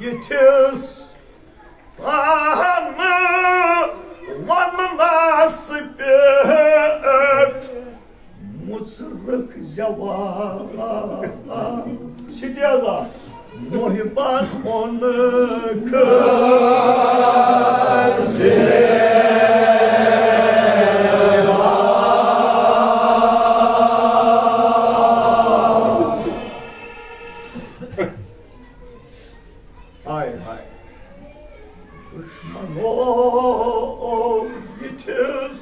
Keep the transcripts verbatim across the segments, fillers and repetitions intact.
یِتھِس تانہٕ وننس پٮ۪ٹھ مُژرکھ جواب۔ سٹیجا محبت اون ہاے ہاے۔ دشمنو یِتھِس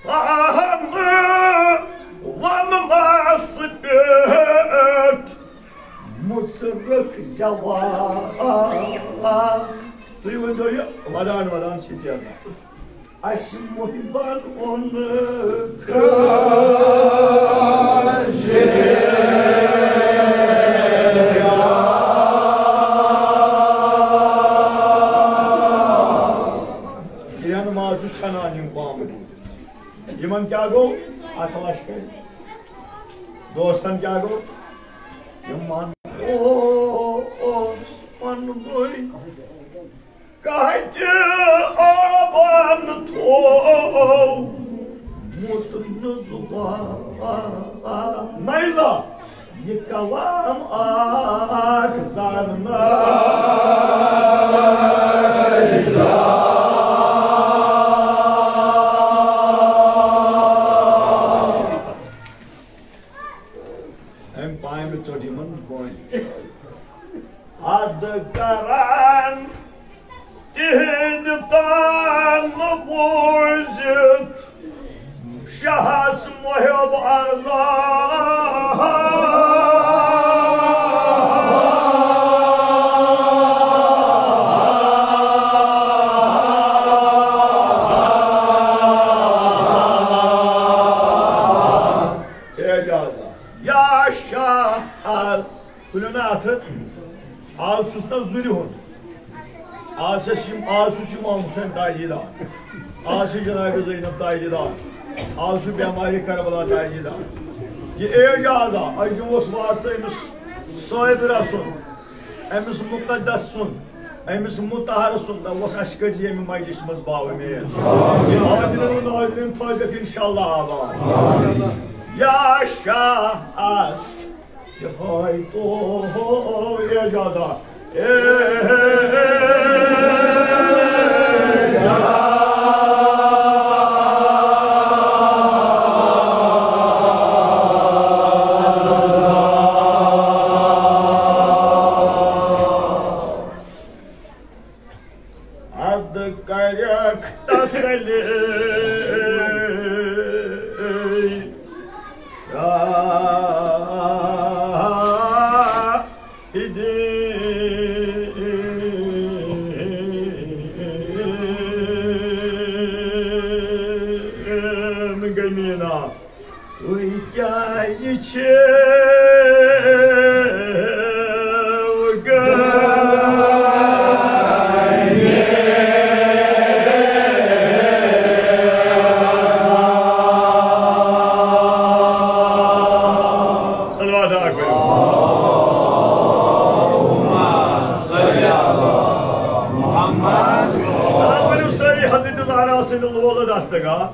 تانہٕ وننس پٮ۪ٹھ مُژرکھ جواب۔ تُہۍ ؤنۍزیو یہِ ودان ودان سٹیجا۔ اَسہِ محبت اون کٲشرِ۔ یِہن ما چھُ ژھٮ۪نان یِم پامہٕ۔ یِمن کیٛاہ گوٚو؟ اَتھ لَشکَرِ۔ دوستن کیٛاہ گوٚو؟ یِم وَن-، او، او، پَنہٕ بٔے۔ کَتہِ آبن تھوومُت نہٕ زُبان۔ نَیزا۔ یہِ کلام اکھ زاننہٕ۔ أمۍ پامہِ ژوٚٹ یِمن بۄن۔ حد کران تِہنٛدِ تان بوٗزِتھ شاہس محب ارزان۔ اعجاز۔ یا شاہ از۔ تُلِو نا اَتھٕ۔ آز چھُس نا زُرِ ہُنٛد۔ آز چھَس یِم، آز چھُس یِم امام حسین تاجی دار۔ آز چھِ جناب زینب تاجی دار۔ آز چھُ بیمارِ کربلا تاجی دار۔ یہِ اعجاز آ، اَسہِ اوس واسطہٕ أمِس صٲبرٕ سُنٛد، أمِس مُقدس سُنٛد، أمِس مُطہر سُنٛد۔ دَپوس اَسہِ کٔرۍ زِ ییٚمہِ مجلسہِ منٛز باومید۔ حاضرین و ناظرین تھٲوزیٚکھ انشاءاللہ آباد۔ یا شاہ آس۔ یہوے تو اعجازا۔ اعجاز۔ حد کرکھ تسلی۔ شاہدین گمینا۔ تُہۍ کیٛازِ چھِو غٲبی؟ صلوات اکھ پٔرِو۔ آ، ؤنِو سٲری حضرت زہرا سٕنٛدِ لولہٕ دستگاہ۔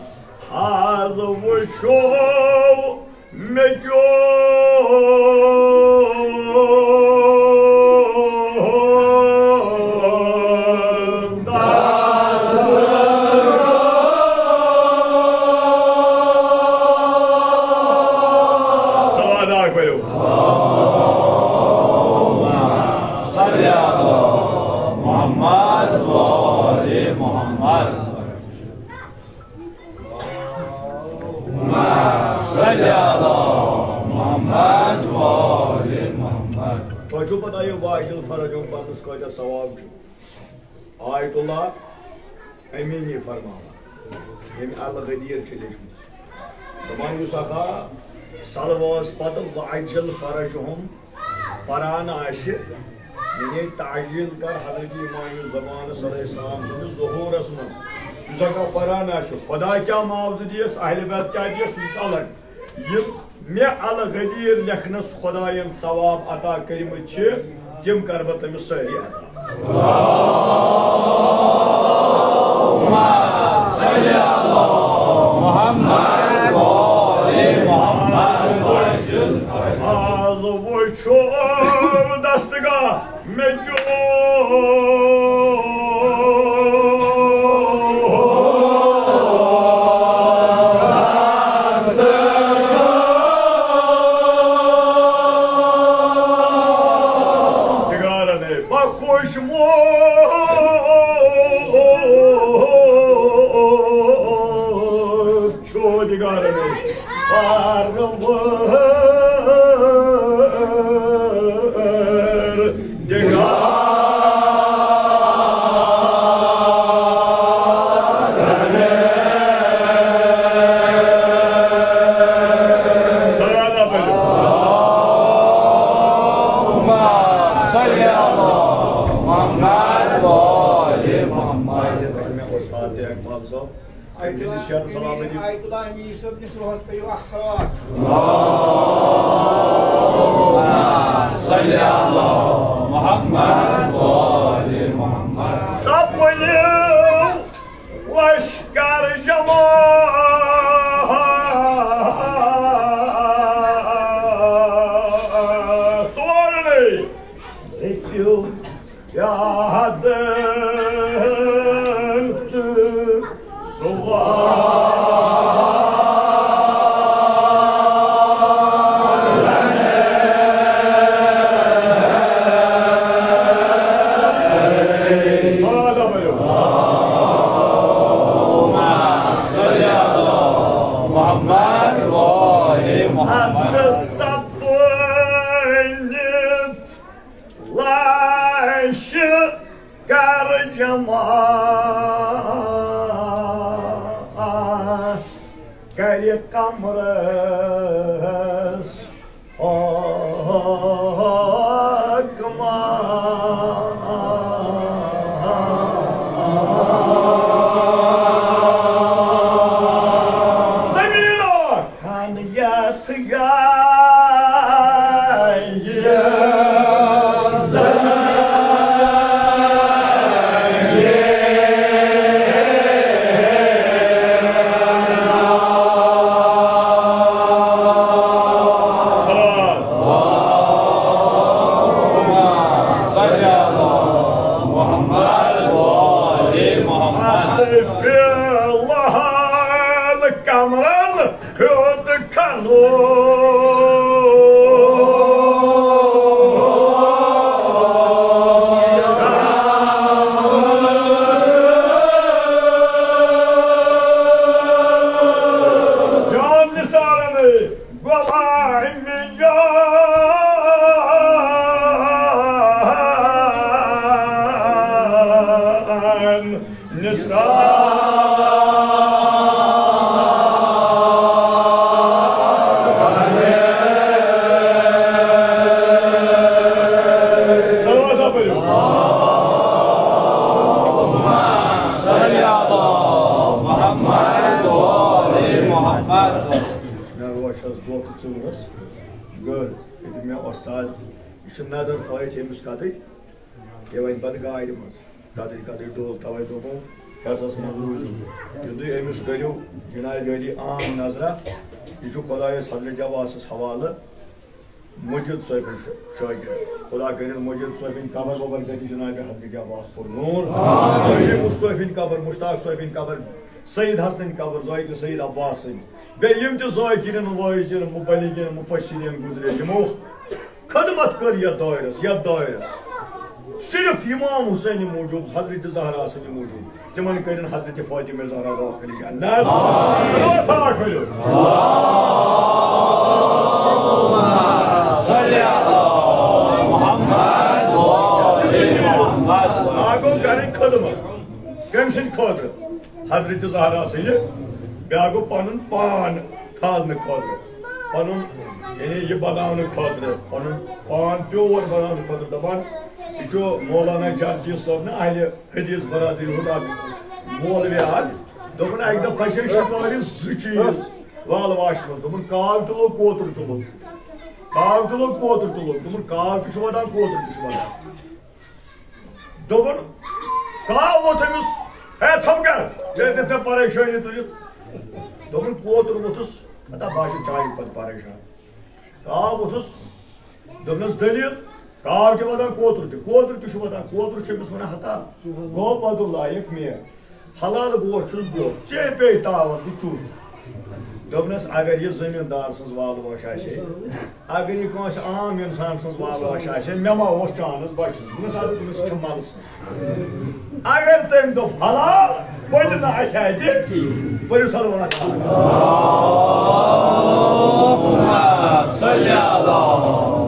آز وٕچھو مےٚ کیُتھ صلوات اکھ پٔرِو۔ صلی علی محمد و آل محمد۔ صلی علی محمد و آل محمد۔ تۄہہِ چھو پتہ یہِ واجل فرج یِم پرنس کۭتیاہ ثواب چھُ؟ آیت اللہ امیٖنی فرماوان، ییٚمۍ الغدیر چھِ لیچھمٕژ۔ دَپان یُس اکھا سلوٲژ پتہٕ واجل فرج ہُم پران آسہِ، یعنی تعجیل کر حضرت امام زمان صلی اللہ علیہ وسلم سٕنٛدِس ظہورس منٛز۔ یُس ہسا پران آسہِ، خدا کیٛاہ معاوضہٕ دِیس، اہل بیت کیٛاہ دِیس، سُہ چھُ الگ۔ یِم مےٚ الغدیر لیکھنس خۄداین ثواب عطا کٔرمٕتۍ چھِ، تِم کرٕ بہٕ تٔمِس سٲری عطا۔ محمد وآل محمد۔ آز وٕچھو دستگاہ مےٚ کیو۔ دِگارن ہے بخوش ووت چھو دِگارن ہے پروردگار۔ آیت اللہ میر صٲبنِس روحس کٔرِو اکھ سوال۔ صلی اللہ محمد وآل محمد۔ سپُلِو لشکر جمع سورُے۔ ہیٚکِو یاد تہٕ سوال۔ محمد وآل محمد۔ سپُلِتھ لاشہِ کر جمع کرِ قمرس حکمہ۔ زمینہ ہن یتھ جایہِ زمین۔ محمد وآل محمد۔ فی الحال کمرن ہیوٚت کھنو۔ جان نثارن غلام یان نثار۔ صلوات پٔرِو۔ صلی علی محمد و آل محمد۔ مےٚ روچھس دۄہ تہٕ ژوٗرس گٔر، ییٚتہِ مےٚ وۄستاد، یہِ چھُ نظر تھٲوِتھ ییٚمِس کَتٕے، یہِ وَنہِ پَتہٕ گاڑِ منٛز۔ قدٕر قدٕر ڈول توے دوٚپُن، حصس منٛز روٗزِو۔ یُتھُے أمِس کٔرِو جناب علی عام نظرہ، یہِ چھُ خۄدایَس حضرت عباسَس حوالہٕ، مجید صٲبِن شٲگرد۔ خۄدا کٔرِن مجید صٲبِن قبر وبر گژھِ جناب حضرت عباس پُر نوٗر۔ مجید صٲبِن قبر، مشتاق صٲبِن قبر، سید حسنٕنۍ قبر، ذٲکِر سید عباس سٕنٛدۍ۔ بیٚیہِ یِم تہِ ذٲکِریٖن، وٲعظیٖن، مُبلِغیٖن، مُفسِریٖن گُزرے، یِمو خدمت کٔر یتھ دٲیرس، یتھ دٲیرس۔ صرف امام حسین موٗجوٗب، حضرت زہرا سٕنٛدِ موٗجوٗب، تِمن کٔرِن حضرت فاطمہ زہرا دٲخل جنت۔ صلوات پھٔلِو۔ آ گوٚو کرٕنۍ خدمت۔ کٔمۍ سٕنٛدِ خٲطرٕ؟ حضرت زہرا سٕنٛدِ۔ بیٛاکھ گوٚو پنُن پان کھالنہٕ خٲطرٕ، پنُن، یعنی، یہِ بناونہٕ خٲطرٕ، پنُن پان پیور بناونہٕ خٲطرٕ۔ دپان، یہِ چھُ مولانا جرجیس صٲب نہٕ اہلِ حدیث برادری ہُنٛد اکھ مولوی اکھ۔ دوٚپُن، اکہِ دۄہ پھسے شکارِ زٕ چیٖز۔ وال واش منٛز۔ دوٚپُن، کاو تہِ لوٚگ، کوتُر تہِ لوٚگ۔ کاو تہِ لوٚگ، کوتُر تہِ لوٚگ۔ دوٚپُن، کاو تہِ چھُ وَدان، کوتُر تہِ چھُ وَدان۔ دوٚپُن، کاو ووٚتھ أمِس، "ہے، ژھۄپہٕ کر، ژےٚ دیُت مےٚ پریشٲنی تُلِتھ۔" دوٚپُن، کوتُر ووٚتھُس، ہتا بہٕ ہا چھُس چایہِ کھۄتہٕ پریشان۔ کاو ووٚتھُس، دوٚپنَس، "دٔلیٖل؟" کاو تہِ وَدان، کوتُر تہِ، کوتُر تہِ چھُ وَدان، کوتُر چھُ أمِس وَنان، "ہتا، گوٚو وَدُن لایق مےٚ، حلال گوش چھُس بہٕ، ژےٚ پیٚیہِ تاوَن تہٕ چوٗرٕ۔" دوٚپنَس، اگر یہِ زٔمیٖندار سٕنٛز وال واش آسہِ ہے، اگر یہِ کٲنٛسہِ عام اِنسان سٕنٛز وال واش آسہِ ہے، مےٚ ما اوس چانس بَچُن؟ دوٚپنَس، اَدٕ تٔمِس چھِ مَلہٕ سٕنٛز۔ اگر تٔمۍ دوٚپ حلال، بہٕ تہِ نہٕ اَتھِ اَتہِ، پٔرِو صلوات۔ اللهم صل على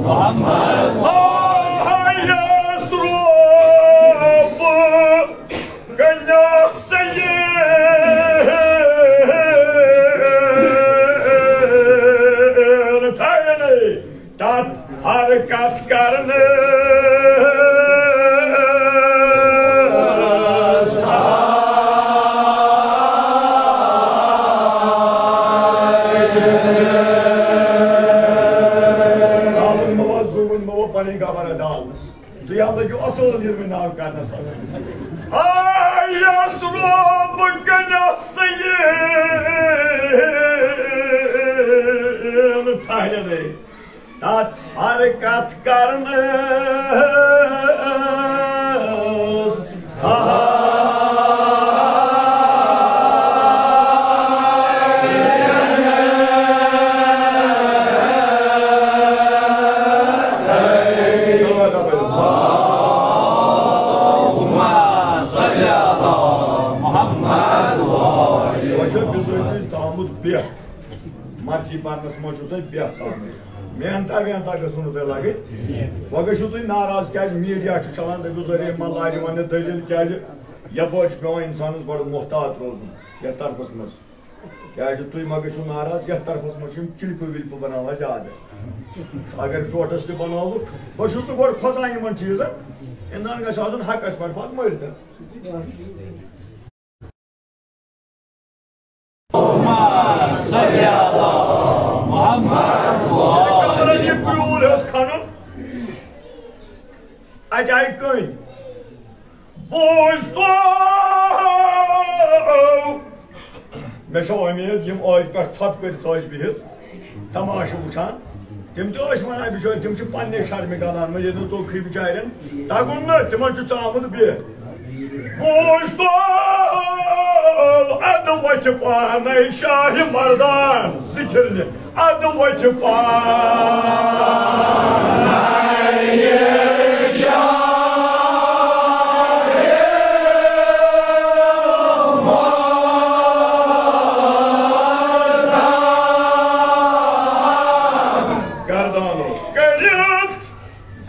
محمد۔ آہ، یس روب کنیا سید تھاینَے۔ تَتھ حرکت کرنہٕ۔ تُہۍ ہا لٔگِو اَصٕل ییٚلہِ وۄنۍ ناو کرنَس۔ آ، یَس روب کنیا سید تھاینَے۔ تَتھ حرکت کرنَس۔ وۄنۍ چھُ بِزٲتی ژامُت بیٚہہ۔ مرثی پرنس منٛز چھُو تۄہہِ بیٚہہ ژامٕنۍ۔ محنتہ وحنتہ گٔژھِو نہٕ تۄہہِ لگٕنۍ۔ وۄنۍ گٔژھِو تُہۍ ناراض، کیازِ میٖڈیا چھُ چلان، دٔپِو ذٔریعہٕ ما لاجہِ وَننہِ دٔلیٖل، کیازِ یپٲرۍ چھُ پٮ۪وان اِنسانَس بڑٕ محتاط روزُن یَتھ طرفَس منٛز۔ کیازِ تُہۍ ما گٔژھِو ناراض، یَتھ طرفَس منٛز چھِ یِم کِلپہٕ وِلپہٕ بناوان زیادٕ۔ اگر ٹوٹھَس تہِ بناوُکھ، بہٕ چھُس نہٕ گۄڈٕ کھۄژان یِمَن چیٖزَن، اِنسان گژھِ آسُن حقَس پٮ۪ٹھ پَتہٕ مٔرِتھ۔ محمد۔ یہِ کرٛوٗل ہیوٚت کھنُن۔ اَتہِ آیہِ کٔنۍ۔ بوٗزتو۔ مےٚ چھےٚ وۄمید، یِم ٲدۍ پٮ۪ٹھ ژھۄپہٕ کٔرِتھ ٲسۍ بِہِتھ۔ تماشہٕ وٕچھان۔ تِم تہِ ٲسۍ وَنان، بِچٲرۍ، تِم چھِ پننہِ شرمہِ گلان، وۄنۍ ییٚلہِ نہٕ توٚگُے بِچارٮ۪ن تَگُن نہٕ، تِمن چھُ ژامُت بیٚہہ۔ بوٗزتو، اَدٕ وۄتھِ پانے شاہِ مردان ذِکِر نہِ، اَدٕ وۄتھِ پانے شاہِ مردان۔ گردانو کٔرِتھ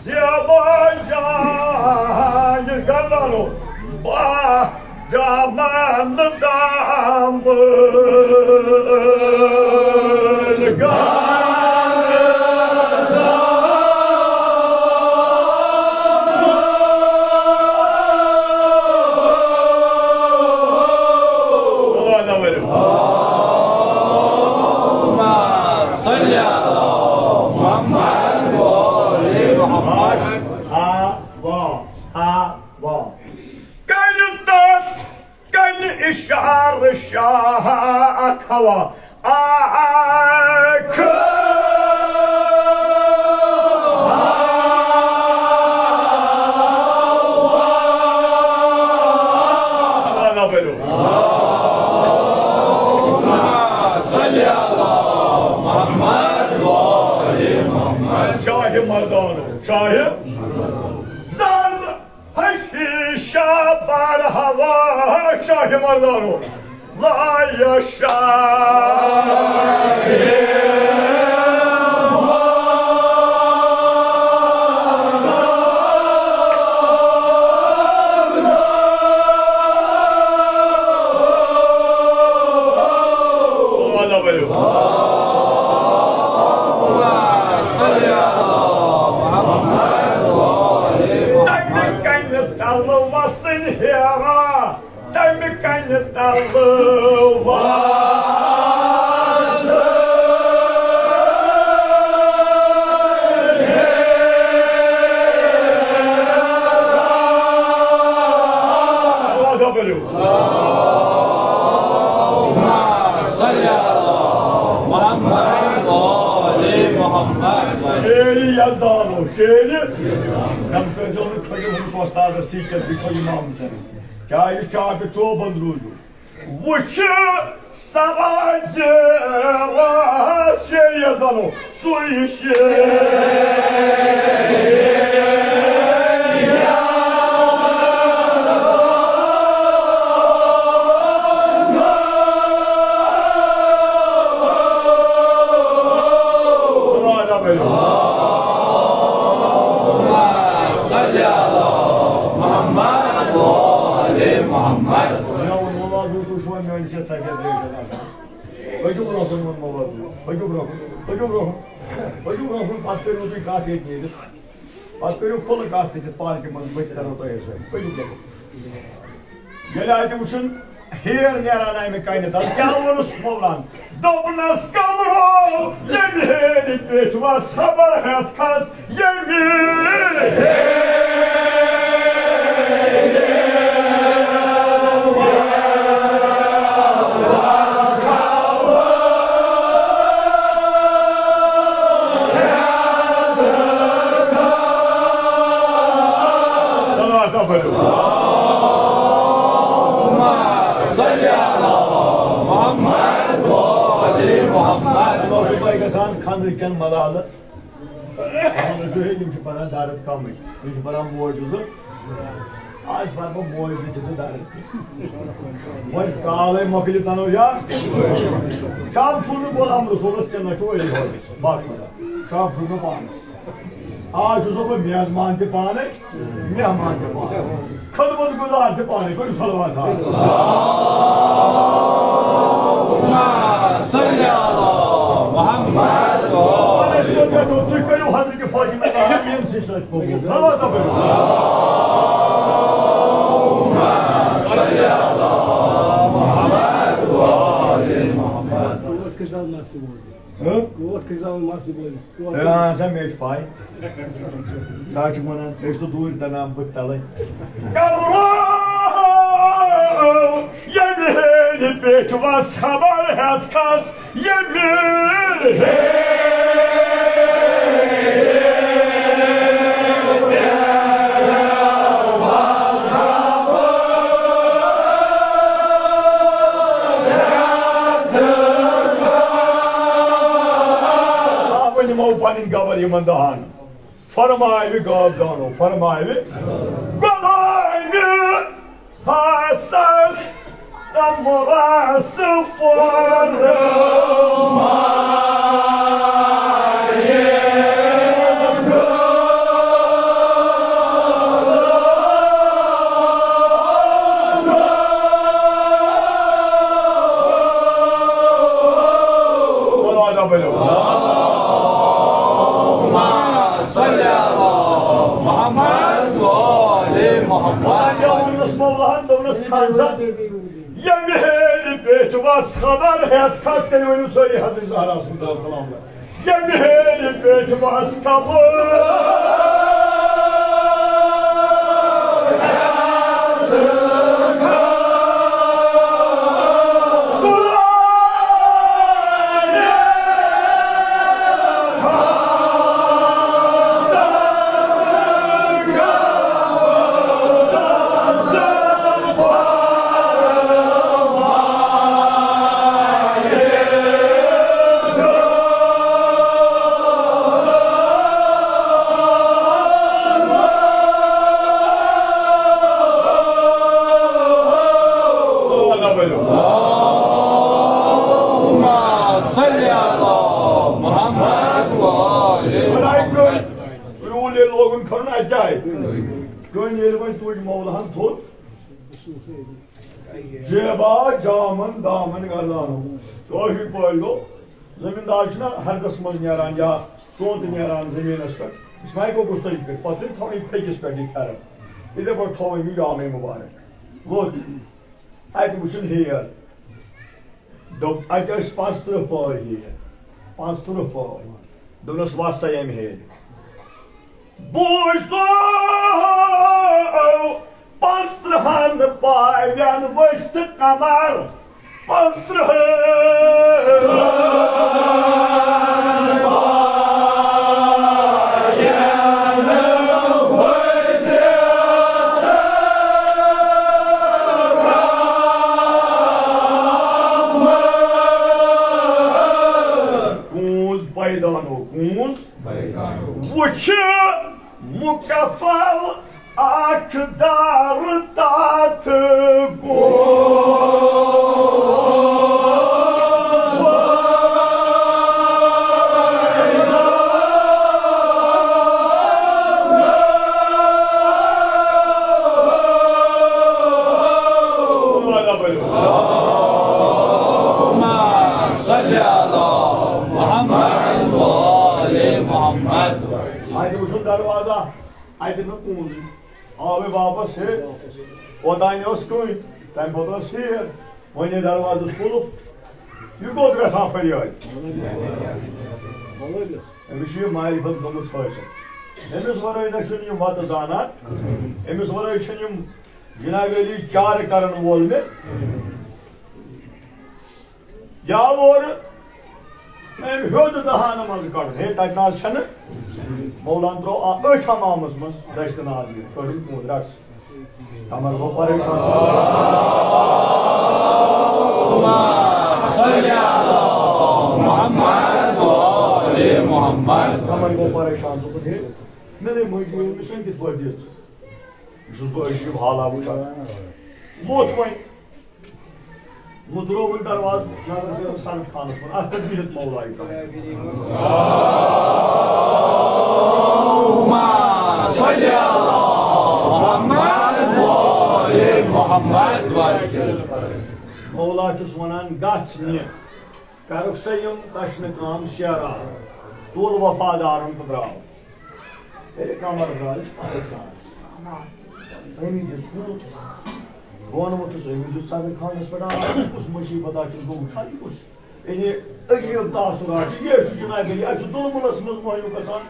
زیبا جان گردانو با دامن دامن گردان۔ صلی اللہ علیہ وسلم۔ اللهم صل على محمد وآل محمد۔ ہا وا، ہا وا۔ کَنہِ تَتھ کَنہِ اِشارٕ شاہ اَکھ ہوا اَکھ۔ صلی اللہ علیہ وسلم۔ شاہِ مردانو، شاہِ زن حشیشہ بر ہوا، شاہِ مردانو، لا یشاء۔ تَمہِ کَنہِ تَلہٕ وَسٕنۍ ہیرا، تَمہِ کَنہِ تَلہٕ وَسٕنۍ۔ شیرِ، نم کٔرۍزیو نہٕ کھٔجِو ہُمِس وۄستادس سۭتۍ، کیٛازِ بیٚیہِ چھُ امام حسین۔ کیٛاہ یہِ چاکہٕ چوبند روٗزِو؟ وٕچھِ سوازِ واز شیرِ زنو سُے شیر۔ صلی علی محمد و آل محمد۔ مےٚ ووٚن، وۄنۍ لاگو تُہۍ چھِوا میٛانہِ سۭتۍ سفید ریشن آسان؟ پٔکِو برٛونٛہہ کُن، ووٚن مےٚ وۄزُل۔ پٔکِو برٛونٛہہ کُن، پٔکِو برٛونٛہہ کُن، پٔکِو برٛونٛہہ کُن، پَتہٕ کٔرِو تُہۍ کَتھ ییٚتہِ نیٖرِتھ۔ پَتہٕ کٔرِو کھُلہٕ کَتھ تہِ دِتھ پارکہِ منٛز، بہٕ تہِ کَرو تۄہے سۭتۍ۔ پٔکِو برٛونٛہہ کُن۔ ییٚلہِ اَتہِ وٕچھُن ہیر نیران اَمہِ کَنہِ تَل، کیٛاہ ووٚنُس مولان؟ دوٚپنَس، کمرو ییٚمہِ ہیرِ پیٚٹھۍ وَس خبر ہٮ۪تھ کھس ییٚمہِ ہیرِ۔ صلوات پٔرِو۔ صلی علی محمد و آل محمد۔ اوسُو تۄہہِ گژھان خانٛدرٕ کٮ۪ن ملالہٕ؟ اہن حظ، یِم چھِ پران درد کمٕے۔ یِم چھِ پران موجوٗزٕ۔ آز پرٕ بہٕ موجوٗزٕ تہِ تہٕ درد تہِ۔ وۄنۍ کالے مۄکلہِ تنو یا۔ شام چھُ نہٕ غلام رسولس کینٛہہ، نہ چھُ ولی عہدس۔ باقٕے خدا۔ شام چھُ نہٕ پانس۔ آز چھُسو بہٕ میزبان تہِ پانے، مہمان تہِ پانے، خدمت گزار تہِ پانے۔ کٔرِو صلوات حضرت۔ صلی علی محمد۔ تُہۍ کٔرِو حضرت فاطمہ زہرا ییٚمہِ سۭتۍ سۭتۍ قبول۔ صلوات پٔرِو۔ صلی علی محمد و آل محمد۔ ہہ؟ ٹوٹھ کٔرۍ زیو وۄنۍ مَس یہِ بٲیِس۔ ٹوٹھ۔ ہے، آ، سا مےٚ چھِ پَے۔ کیٛاہ چھُکھ وَنان؟ مےٚ چھُ دوٗرِ تَران بہٕ تَلَے۔ کَمرو ییٚمہِ ہیٚرِ پٮ۪ٹھ وَس خبر ہٮ۪تھ کھَس ییٚمہِ ہیٚرِ۔ آ، وۄنۍ نِمو پنٕنۍ گبر یِمن دہن۔ فرماوِ گاب دانو، فرماوِ غلامِ خاصس تمرس فرماوِ۔ اللهم صل على محمد وآل محمد۔ یومس مولاہن دوٚپنس، خان صاحب، ییٚمہِ ہیٚرِ پٮ۪ٹھ وس خبر ہٮ۪تھ کھس، تیٚلہِ ؤنِو سٲری حضرت زہرا سُنٛد سلام۔ ییٚمہِ ہیٚرِ پٮ۪ٹھ وس خبر۔ روٗل ییٚلہِ لوگُن کھَنُن اَتہِ کیٛاہ آیہِ؟ کٔنۍ ییٚلہِ وۄنۍ تُج مولاہَن تھوٚد، جیبا جامن دامن گردانو۔ کٲشِر پٲٹھۍ گوٚو، زٔمیٖندار چھُنہ ہردَس منٛز نیران یا سونٛتہٕ نیران زٔمیٖنَس پٮ۪ٹھ۔ أسۍ ما ہٮ۪کو گُستٲخی کٔرِتھ؟ پَتہٕ چھُنہٕ تھاوٕنۍ پھیٚکِس پٮ۪ٹھ یہِ پھٮ۪رَن۔ یِتھَے پٲٹھۍ تھوٚو أمۍ یہِ جامے مُبارک۔ ووت۔ اَتہِ وٕچھُن ہیر۔ دوٚپ، اَتہِ ٲسۍ پانٛژترٕٛہ پٲرۍ ہیر۔ پانٛژترٕٛہ پٲرۍ۔ دوٚپنَس، وَس سا ییٚمہِ ہیٚرِ۔ بوٗزۍ تو پانٛژترٕٛہَن پاوٮ۪ن ؤسۍ تہٕ کمر۔ پانٛژترٕٛہَن پاوٮ۪ن۔ چھِ مُکفل اکھ دار تتھ گوٚو۔ اللهم صل على محمد وآل محمد۔ اَتہِ وٕچھُن دروازہ، اَتہِ نہٕ کُنُے۔ آو یہِ واپس ہے، اوٚتانۍ اوس کُنۍ، تَمہِ پتہٕ اوس ہیر، وۄنۍ یہِ دروازس قُلُف، یہِ کوٚت گژھان فریاد؟ أمِس چھُ یہِ معرفت گٔمٕژ حٲصِل۔ أمِس ورٲے نہ چھُنہٕ یِم وَتہٕ زانان، أمِس ورٲے چھِنہٕ یِم جناب علی چارٕ کرن وول مےٚ۔ یا اور أمۍ ہیوٚت دہانہٕ منٛز کڑُن۔ ہے، تَتہِ نہ حظ چھَنہٕ۔ مولان ترٛوو آ-، أتھۍ حمامس منٛز دَستہِ ناز یہِ۔ کٔڑٕن کوٗت رَٹھ۔ کمر گوٚو پریشان۔ محمد وآل محمد۔ کمر گوٚو پریشان۔ دوٚپُن، ہے، مےٚ نے مٔنٛزۍ أمِس أمۍ کِتھ پٲٹھۍ دِژ؟ یہِ چھُس بہٕ عجیٖب حالا وٕچھان۔ ووٚتھ وۄنۍ۔ مُژرووُن دروازٕ، نظر کٔرٕن سنٛد خانس کُن۔ اَتھ پٮ۪ٹھ بِہِتھ مولایہِ کانٛہہ۔ اللهم صل على محمد وآل محمد وسلم۔ مولا چھُس وَنان، گژھ نہِ۔ کرُکھ سا یِم تَشنہٕ کٲم شیران۔ تُل وفادارن تہٕ درٛاو۔ ییٚلہِ قمر درٛاو، یہِ چھُ پریشان۔ أمۍ دیُت سُہ، بہٕ وَنہٕ وۄنۍ کُس، أمۍ دیُت صدر خانَس پٮ۪ٹھ آو، کُس مُصیٖبت آ چھُس بہٕ وٕچھان، یہِ کُس؟ یعنی عجیٖب تاثرات چھِ، یہِ چھُ جناب علی، اَتہِ چھُ دُلمُلَس منٛز مٲیوٗ گژھان،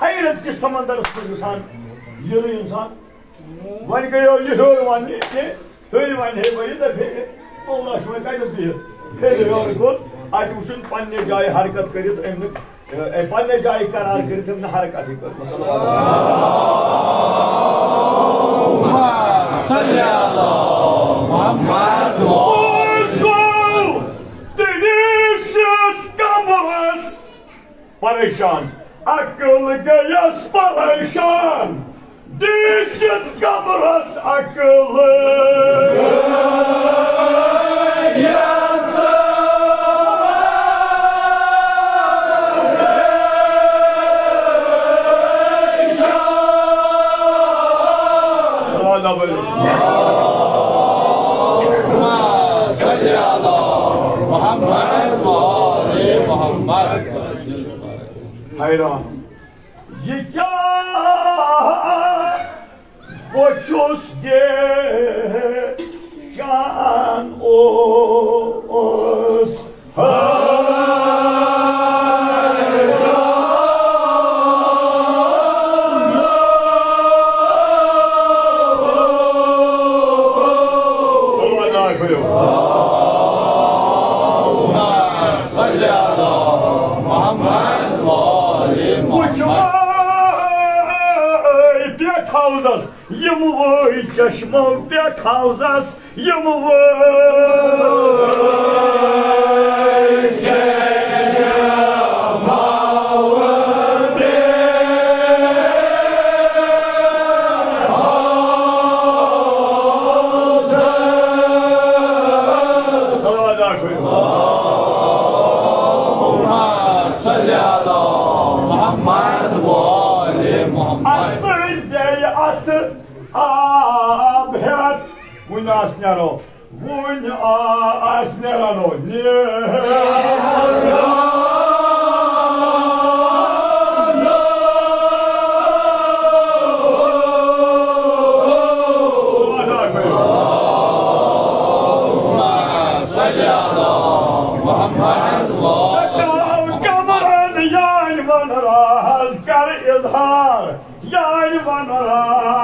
حیرت کِس سمندرَس منٛز گژھان، یہِ نہٕ اِنسان۔ وۄنۍ گٔیو یہِ ہیوٚر وَننہِ کہِ تُہۍ وۄنۍ ہے ؤنِو تۄہہِ پھیرِ، مولا چھُ وۄنۍ کَتہِ بِہِتھ؟ پھیرِ یورٕ کُن، اَتہِ وٕچھُن پنٛنہِ جایہِ حرکت کٔرِتھ أمۍ نہٕ، اے، پنٛنہِ جایہِ قرار کٔرِتھ أمۍ نہٕ حرکتٕے کٔر۔ صلی اللہ علیہ وسلم۔ صلی اللہ محمد۔ پوٚز گوٚو تٔمِس سۭتۍ قمرس پریشان، عقل گٔیَس پریشان، دیٖشِتھ قمرس عقل گٔیَس۔ محمد وآل محمد۔ حیران۔ یہِ کیٛاہ بہٕ چھُس دیشان اوس۔ صلی اللہ علیہ وسلم۔ محمد وآل محمد۔ وٕچھ وٲے پٮ۪ٹھ حوضس، یِم وٲے چشمو پٮ۪ٹھ حوضس، یِم وٲے چشمو پٮ۪ٹھ حوضس۔ صلی اللہ علیہ وسلم۔ اللهم صل على محمد وآل محمد۔ اَسہِ سۭتۍ گٔے اَتھ آب ہٮ۪تھ۔ وُنہِ آس نیرو، وُنہِ آس نیرو، نیرو۔ صلی اللہ محمد و قمرن یانہِ ون راز کر اظہار، یانہِ ون راز۔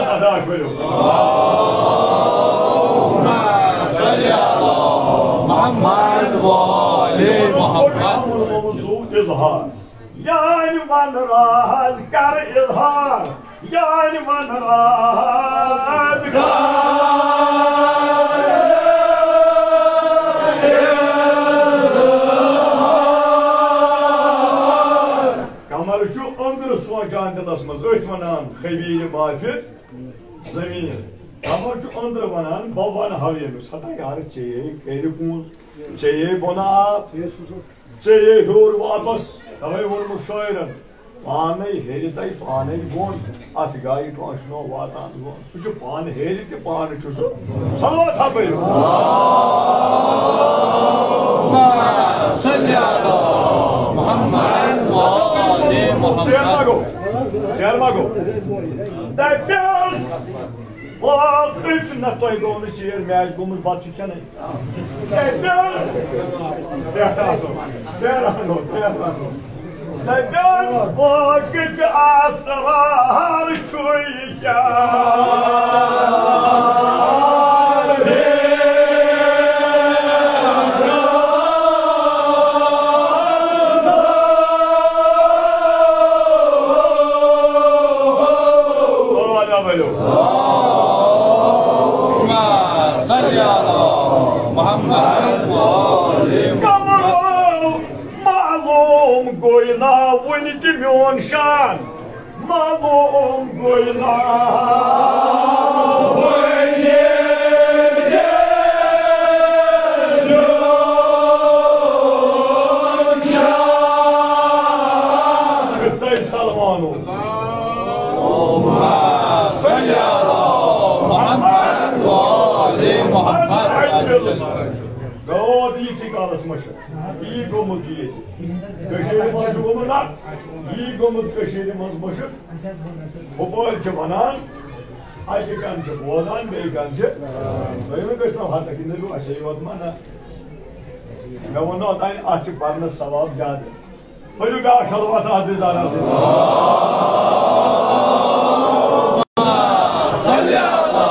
ادا کٔرِو۔ صلی اللہ محمد و آل محمد۔ اظہار۔ یانہِ ون راز کر اظہار، یارِ وَنان آز قمر چھُ أنٛدرٕ سونٛچان دِلس منٛز، أتھۍ وَنان خبیٖر ما فی الضمیٖر۔ قمر چھُ أنٛدرٕ وَنان، بہٕ وَنہٕ ہاو ییٚمِس، ہتا یارٕ، ژےٚ یے کَرِ کُنٛز، ژےٚ یے بۄنہٕ آب، ژےٚ یے ہیوٚر واپس۔ تَوَے ووٚنمُت شٲعرن، پانے ہیٚرِ تَے پانے بۄن، اَتھ گایہِ کٲنٛسہِ نہٕ واتان زوٚن۔ سُہ چھُ پانہٕ ہیٚرِ تہِ پانہٕ چھُ سُہ۔ صلوات ہا پٔرِو۔ صلی علی محمد و آل محمد۔ ژیر ما گوٚو؟ ژیر ما گوٚو؟ دَپٮ۪س، وال تٔتھۍ نہ تۄہہِ گوٚو نہٕ ژیر، مےٚ آسہِ گوٚمُت بَتہٕ چھُ کھٮ۪نَے۔ دَپٮ۪س، پٮ۪ٹھ آسو، پٮ۪ٹھ آسو، پٮ۪ٹھ آسو۔ دَپٮ۪س، وٲقِف اسرار چھُے کیٛاہ؟ صلوات ؤلِو۔ صلی علی محمد و آل محمد۔ قمرو، معلوم گوٚو نا وُنہِ تہِ میون شان، معلوم گوٚو نا وُنہِ تہِ میون شان۔ قصے سلمانو۔ صلی علی محمد و آل محمد۔ گوٚو ییٖتسٕے کالس مٔشِتھ۔ یی گوٚمُت چھُ ییٚتہِ۔ کٔشیٖرِ منٛز چھُ گوٚمُت نا؟ یی گوٚمُت کٔشیٖرِ منٛز مٔشِتھ۔ ہُپٲرۍ چھِ وَنان، اَکہِ کَنہِ چھِ بوزان، بیٚیہِ کَنہِ چھِ۔ تُہۍ مہٕ گٔژھۍ نو ہَتھ أکِس نٔرِو اَسے یوت ما نہ؟ مےٚ ووٚن نہ اوٚتانۍ، اَتھ چھِ پَرنَس ثواب زیادٕ۔ پٔرِو بیٛاکھ صلوات عزیزانہ سۭتۍ۔ صلی علی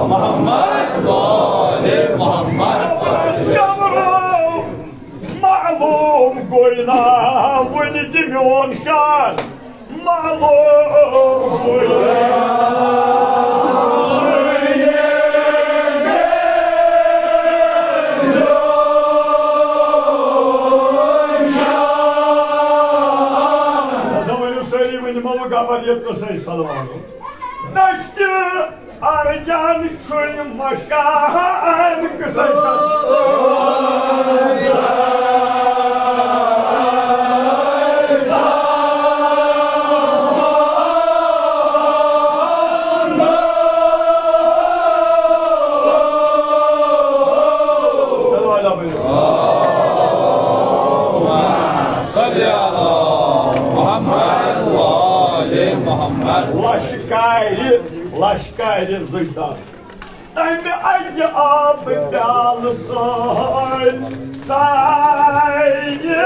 محمد و آل محمد۔ معلوم گوٚو نا وُنہِ تہِ میون شان، معلوم گوٚو نا۔ ہسا ؤنِو سٲری، وۄنۍ دِمو بہٕ گبر یہِ قصے سلوانُک۔ دٔستہِ ارجان چھُے مشکان قصے سلوان۔ صلی علی محمد و آل محمد۔ لشکارِ، لشکارِ زٔجدار۔ تَمہِ اَکہِ آبہٕ پیالہٕ سۭتۍ سایہِ۔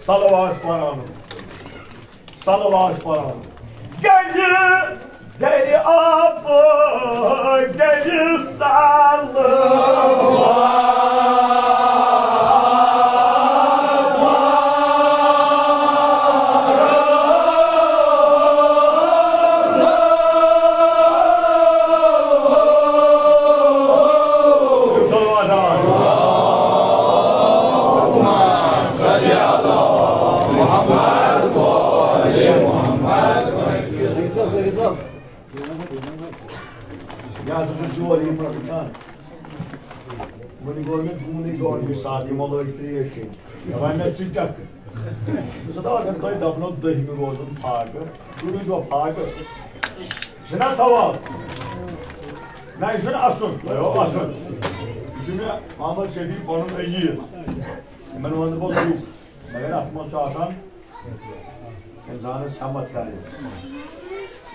صلوات پران۔ صلوات پران۔ گلہِ درِ آبہٕ، گلہِ سالہٕ۔ صلوات۔ یہِ ہسا چھُ شور یِم وٕچھان۔ وۄنۍ گوٚو مےٚ دوٗنٕے گوٚو اَمہِ ساتہٕ یِمو لٲج ترٛیش چیٚنۍ۔ دَپان مےٚ ژٕ چَکھ۔ بہٕ چھُس دَپان اگر تۄہہِ دَپنو دٔہمہِ روزُن فاقہٕ، کُنُے دۄہ فاقہٕ۔ یہِ چھُنہ سوال؟ نہ، یہِ چھُنہٕ اَسُن۔ تۄہہِ اوس اَسُن۔ یہِ چھُ مےٚ محمد شفیع پَنُن عزیٖز۔ یِمَن وَنہٕ بہٕ سُہ۔ مگر اَتھ منٛز چھُ آسان اِنسانَس ہٮ۪مَتھ کَرٕنۍ۔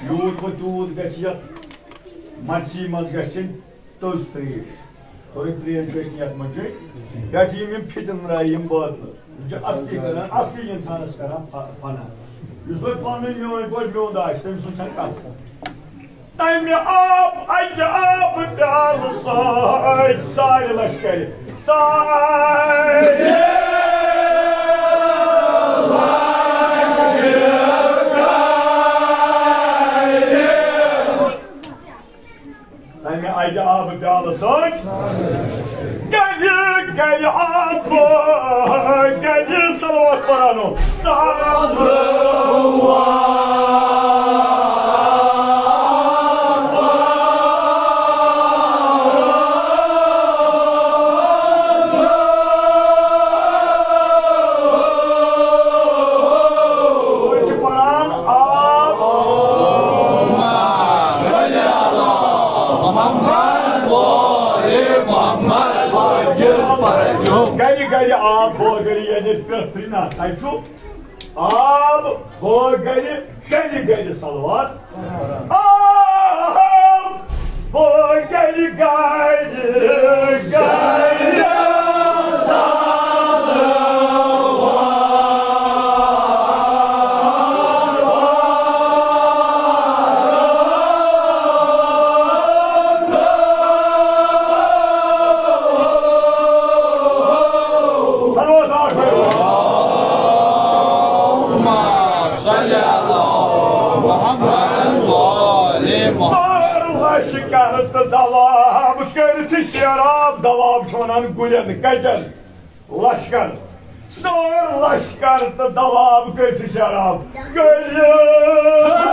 یوٗت وۄنۍ تیوٗت گژھِ یَتھ مَرژی منٛز گژھِ چیٚنۍ تٔژ ترٛیش۔ سورُے ترٛیش گژھِ نہٕ یَتھ منٛز چیٚنۍ۔ پٮ۪ٹھٕ یِم یِم فِتن درٛاے، یِم بٲتلہٕ۔ یِم چھِ اَصلی کران، اَصلی اِنسانَس کران پَ-، پَناہ۔ یُس وۄنۍ پَنٕنۍ میٲنۍ پٲٹھۍ میوٚنٛد آسہِ، تٔمۍ سٕنٛز چھَنہٕ کَتھ۔ تَمہِ آب، اَکہِ آبہٕ پیالہٕ سۭتۍ سارِ لَشکَرِ، سارِ۔ تَمہِ اَکہِ آبہٕ پیالہٕ سۭتۍ گَرِ، گَرِ آبہٕ، گَرِ صلوات پَرانو۔ صلوات۔ أسۍ چھِ پَران آب۔ گرِ گرِ آب بٲگرِ، یعنی پرٛٮ۪تھ پھِرِ نہ، تَتہِ چھُ آب بٲگرِ، گرِ گرِ صلوات۔ آب بٲگرِ، گرِ گرِ صلوات۔ سٲر لَشکَر تہٕ دَواب کٔرِتھ سیراب، دَواب چھِ وَنان گُرٮ۪ن، کَٹٮ۪ن۔ لشکر، سٲر لشکر تہٕ دَواب کٔرِتھ سیراب۔ کٔرِتھ۔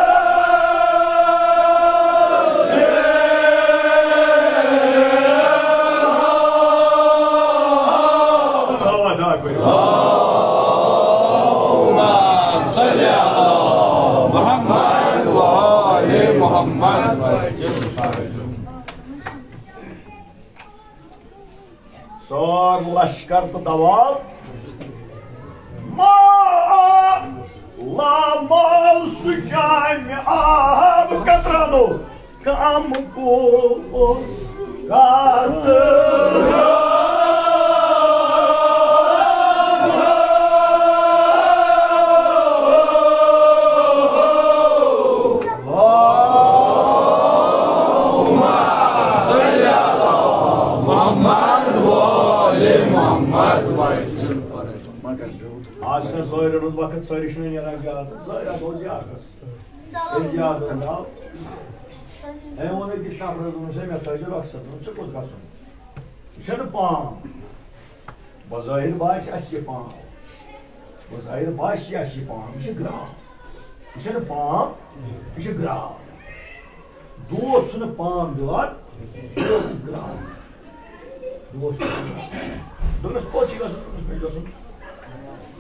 سٲر لشکر تہٕ دَواب۔ ما-، لامال سُہ جامہِ آب قطرنو کم گوس کتھ۔ آز چھُنہ ظٲہرَن ہُنٛد وقت، سٲری چھِنہٕ نیران زیادٕ، ظٲہرَس گوٚو زیادَس۔ ییٚلہِ زیادٕ ہُنٛد آو، أمۍ ووٚن أکِس نفرَس، دوٚپُن، "ہے، مےٚ تھٲیزِ رۄخصت، دوٚپُن، ژےٚ کوٚت گژھُن؟ یہِ چھَنہٕ پام۔ بظٲہِر باسہِ اَسہِ یہِ پام۔ بظٲہِر باسہِ اَسہِ یہِ پام۔ یہِ چھِ گرٛاو۔ یہِ چھَنہٕ پام، یہِ چھِ گرٛاو۔" دوس چھُنہٕ پام دِوان، دوس چھُ گرٛاو۔ دوس چھُ گرٛاو۔ دوٚپنَس، "کوٚت چھِ گژھُن؟" دوٚپنَس، "مےٚ چھُ گژھُن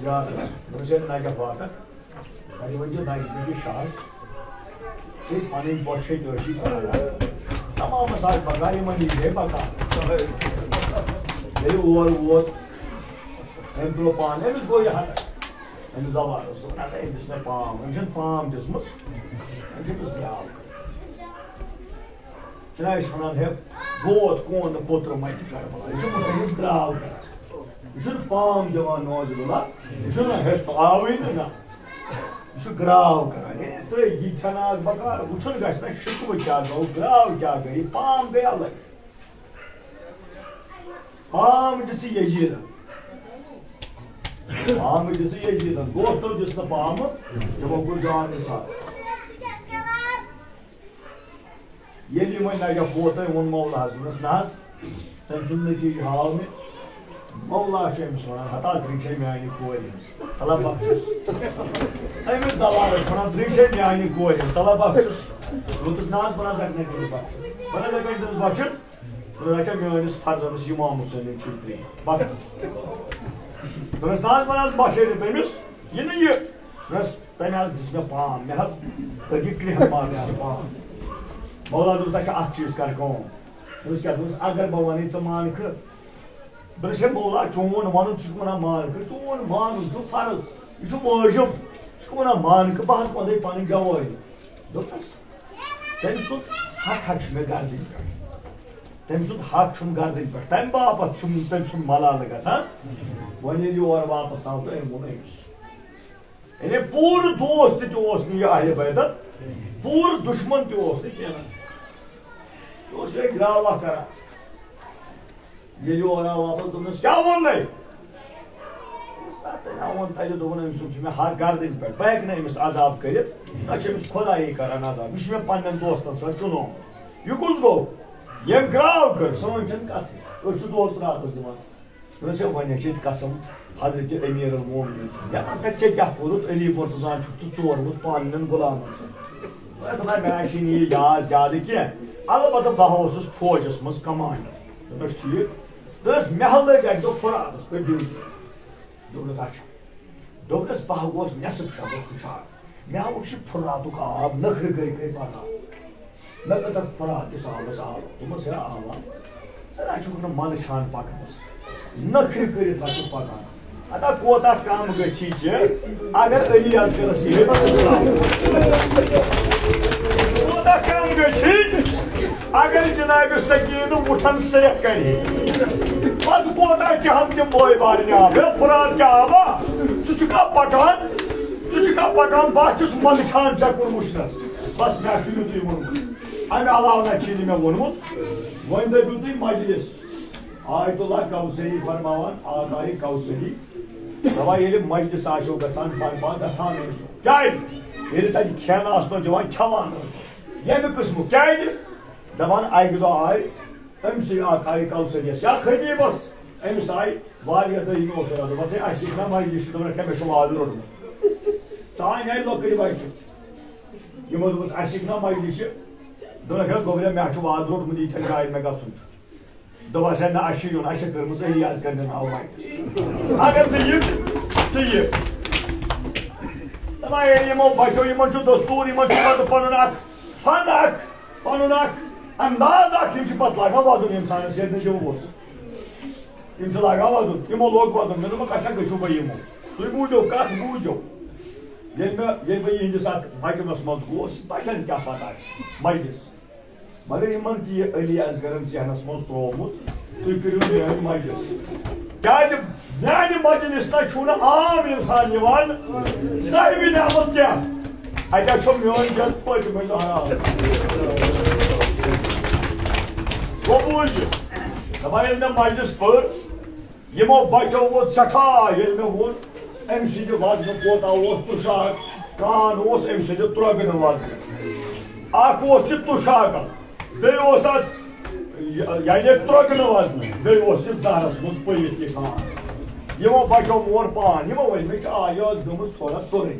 یارَس۔" دوٚپنَس، "ہے، نہ کیٛاہ واتَکھ؟" وۄنۍ ؤنۍ زِ نزدیٖکی شہرس۔ ہے، پنٕنۍ بۄچھ ہے تٲشی کران۔ تمامس آسہِ بکار، یِمن نِش ہے بکار۔ ییٚلہِ اور ووت، أمۍ تُل پان، أمِس گوٚو یہِ حق۔ أمِس زبان اوس، دوٚپُن، "نہ، أمِس مےٚ پام، أمِس چھَنہٕ پام دِژمٕژ، أمِس چھِ أمِس گرٛاو کٔرمٕژ۔" چھِنہ أسۍ وَنان، ہے، ووت کون نہٕ پوٚتُر مَتہِ کربلا۔ یہِ چھُ مُصنِف گرٛاو کران۔ یہِ چھُنہٕ پام دِوان، نعوذ باللہ۔ یہِ چھُنہٕ، ہے، سُہ آوٕے نہٕ، نہ۔ یہِ چھُ گرٛاو کران۔ ہے، ژٕ یہِ کھٮ۪ناوَکھ بکار، وٕچھُن گژھِ نہ شِکوٕ کیٛاہ گوٚو، گرٛاو کیٛاہ گٔے، پام گٔیا لَگہِ۔ پام دِژٕ یزیٖدَن۔ پام دِژٕ یزیٖدَن۔ دوستو دِژ نہٕ پامہٕ، یِمو کوٚر جان اِنصاف۔ ییٚلہِ یہِ وۄنۍ نجف ووت، تٔمۍ ووٚن مولاہَس، دوٚپنَس، "نہ حظ، تٔمۍ سُنٛد نتیٖجہٕ ہاو مےٚ۔" مولا چھُ أمِس وَنان، "ہتا درٛے چھے میٛانہِ کورِ ہٕنٛز، تَلہ بخشُس۔" أمِس زوالَس چھُ وَنان، "درٛے چھے میٛانہِ کورِ ہٕنٛز، تَلہ بخشُس۔" دوٚپُس، "نہ حظ، بہٕ نہ حظ ہٮ۪کہٕ نہٕ تٔمِس بخشِتھ۔ بہٕ نہ حظ ہٮ۪کہٕ نہٕ تٔمِس بخشِتھ۔ بہٕ نہ حظ چھَس میٛٲنِس فرزَنَس اِمام حُسینٕنۍ چھُے ترٛے بخشُس۔" دوٚپنَس، "نہ حظ، بہٕ نہ حظ بخشے نہٕ تٔمِس، یہِ نہٕ یہِ۔" دوٚپنَس، تٔمۍ حظ دِژ مےٚ پام، مےٚ حظ لٔگۍ یہِ کرٛیٚہن مازَس یہِ پام۔ مولا دوٚپُس، "اچھا، اَکھ چیٖز کَر کٲم۔" دوٚپُس، "کیٛاہ؟" دوٚپُس، "اگر بہٕ وَنَے ژٕ مانکھٕ۔" دوٚپُس، "ہے مولا، چون وَنُن چھُ وَنان مانکھٕ، چون مانُن چھُ فرض، یہِ چھُ وٲجِب، ژٕ چھُکھ وَنان مانکھٕ، بہٕ حظ وَنَے پَنٕنۍ جوٲبی۔" دوٚپنَس، "تٔمۍ سُنٛد حق حظ چھُ مےٚ گردِنہِ پٮ۪ٹھ۔" تٔمۍ سُنٛد حق چھُم گردٕنۍ پٮ۪ٹھ، تَمہِ باپتھ چھُم تٔمۍ سُنٛد ملالہٕ گژھان۔ وۄنۍ ییٚلہِ یور واپس آو تہٕ أمۍ ووٚن أمِس۔ یعنی پوٗرٕ دوست تہِ اوس نہٕ یہِ اہلِ بیتَن، پوٗرٕ دُشمن تہِ اوس نہٕ کینٛہہ۔ یہِ اوس یِہوٚے گراوہ کران۔ ییٚلہِ یور آو واپس، دوٚپنَس، "کیٛاہ ووٚن نَے؟" دوٚپنَس، "نہ، تٔمۍ ہا ووٚن تَتہِ، دوٚپُن، أمۍ سُنٛد چھُ مےٚ حق گردٕنۍ پٮ۪ٹھ، بہٕ ہٮ۪کہٕ نہٕ أمِس عذاب کٔرِتھ، نہ چھُ أمِس خۄدایی کران عذاب، یہِ چھُ مےٚ پنٛنٮ۪ن دوستَن سۭتۍ چُنومُت۔ یہِ کُس گوٚو؟ ییٚمۍ گراو کٔر، سٲنۍ چھَنہٕ کَتھٕے، أسۍ چھِ دوست راتَس دِوان۔" دوٚپنَس، "ہے، وۄنۍ ہے چھِ ییٚتہِ قسم حضرت امیر المومنین سُنٛد، مےٚ وَن تَتہِ ژےٚ کیٛاہ کوٚرُتھ، علی مرتضیٰ ہَن چھُکھ ژٕ ژورمُت پانہٕ نٮ۪ن غلامَن سۭتۍ؟" دوٚپنَس، "نہ، مےٚ نہ چھِنہٕ یہِ یاد زیادٕ کینٛہہ، البتہ بہٕ ہا اوسُس فوجَس منٛز کمانڈر۔" دوٚپنَس، "ٹھیٖک۔" دوٚپنَس، "مےٚ ہا لٔج اَکہِ دۄہ فراتَس پٮ۪ٹھ ڈیوٹی۔" دوٚپنَس، "اچھا۔" دوٚپنَس، "بہٕ ہا گوس نٮ۪صٕف شَبَس وٕچھان، مےٚ ہا وٕچھ یہِ فراتُک آب نٔکھرِ گٔے گٔے پَکان۔ مےٚ کٔر تَتھ فرات کِس آبَس آب۔" دوٚپمَس، "ہے آبا، ژٕ نہ چھُکھ نہٕ منٛدٕ چھان پَکنَس، نٔکھرِ کٔرِتھ ہا چھُکھ پَکان۔ اَدا کوتاہ کَم گٔژھی ژےٚ، اگر علی اصغرَس یِہے نہ اوس ترٛاوُن۔ کوتاہ کَم گٔژھی، اگر جناب سکیٖنہٕ وُٹھن سرٛیٚکھ کَرِ ہے۔ پَتہٕ کوتاہ چہن تِم بٲے بارنہِ آب؟ ہے فرات کیٛاہ آبا؟ ژٕ چھُکھا پَکان؟ ژٕ چھُکھا پَکان؟ بہٕ ہا چھُس منٛدٕ چھان ژےٚ کُن وٕچھنَس۔ بَس، مےٚ چھُ یُتُے ووٚنمُت۔ اَمہِ علاوٕ نہ چھُے نہٕ مےٚ ووٚنمُت۔" وۄنۍ دٔپِو تُہۍ مجلس۔ آیت اللہ کوثری فرماوان، آقای کوثری۔ دَپان، ییٚلہِ مجلس آسیو گژھان، فرما گژھان ٲسِو۔ کیٛازِ؟ ییٚلہِ تَتہِ کھٮ۪ن آسنو دِوان، کھٮ۪وان ٲسِو۔ ییٚمہِ قٕسمُک۔ کیٛازِ؟ دَپان، اَکہِ دۄہ آے أمۍ سٕے آقای کوثریَس یا خطیٖبَس، أمِس آے واریاہ دٔہمہِ اوس شراب۔ دوٚپمَس، ہے، اَسہِ یہِ چھُنہ مجلس چھُ، دوٚپُن، ہے، مےٚ چھُ وعدٕ روٚٹمُت۔ تانۍ آے لۄکٕٹۍ بَچہِ۔ یِمو دوٚپُس، اَسہِ یہِ چھُنہ مجلس چھِ۔ دوٚپُن، ہے، گوٚبریا، مےٚ چھُ وعدٕ روٚٹمُت، یِتھٮ۪ن جاین مےٚ گژھُن چھُ۔ دوٚپُس، ہے، نہ، اَسہِ چھُ یُن، اَسہِ چھِ کٔرمٕژ علی اصغر نِنہٕ آو مجلس۔ اگر ژٕ یہِ، ژٕ یہِ۔ دَپان، ہے، یِمو بَچو، یِمَن چھُ دستوٗر، یِمَن چھُ پَتہٕ پَنُن اَکھ فن اَکھ، پَنُن اَکھ انداز اَکھ، یِم چھِ پَتہٕ لاگان وَدُن اِنسانَس ییٚتہِ نہٕ یِم اوس۔ تِم چھِ لاگان وَدُن، تِمو لوگ وَدُن۔ مےٚ دوٚپمَکھ، اچھا، گٔژھِو بہٕ یِمو۔ تُہۍ بوٗزِو، کَتھ بوٗزِو۔ ییٚلہِ مےٚ، ییٚلہِ بہٕ یِہِنٛدِس اَتھ مجمَس منٛز گوس، بَچَن کیٛاہ پَتہ چھِ مجلِس۔ مگر یِمَن تہِ یہِ علی اصغرَن ذہنَس منٛز ترٛوومُت، تُہۍ کٔرِو میٛٲنۍ مجلِس۔ کیٛازِ میٛانہِ مجلِس تہِ چھُنہٕ عام اِنسان یِوان، صاحبِ نعمت کینٛہہ۔ اَتہِ ہا چھو میٛٲنۍ جد پٔتۍ مٕتۍ آرام۔ گوٚو بوٗزِو، دَپان ییٚلہِ مےٚ مجلِس پٔر، یِمو بچو ووت سٮ۪ٹھاہ، ییٚلہِ مےٚ ووٚن، أمۍ سٕنٛدِ وزنہٕ کوتاہ اوس تُشاک، کان اوس أمۍ سٕنٛدِ ترٛۄگنہٕ وزنہٕ۔ اکھ اوس یہِ تُشاکا، بیٚیہِ اوس اتھ، یعنی ترٛۄگنہٕ وزنہٕ، بیٚیہِ اوس یہِ زہرس منٛز پٔوِتھ یہِ کان۔ یِمو بچو مور پان، یِمو ؤنۍ مےٚ چھِ، آ، یہِ ٲس گٔمٕژ تھوڑا تُرٕنۍ۔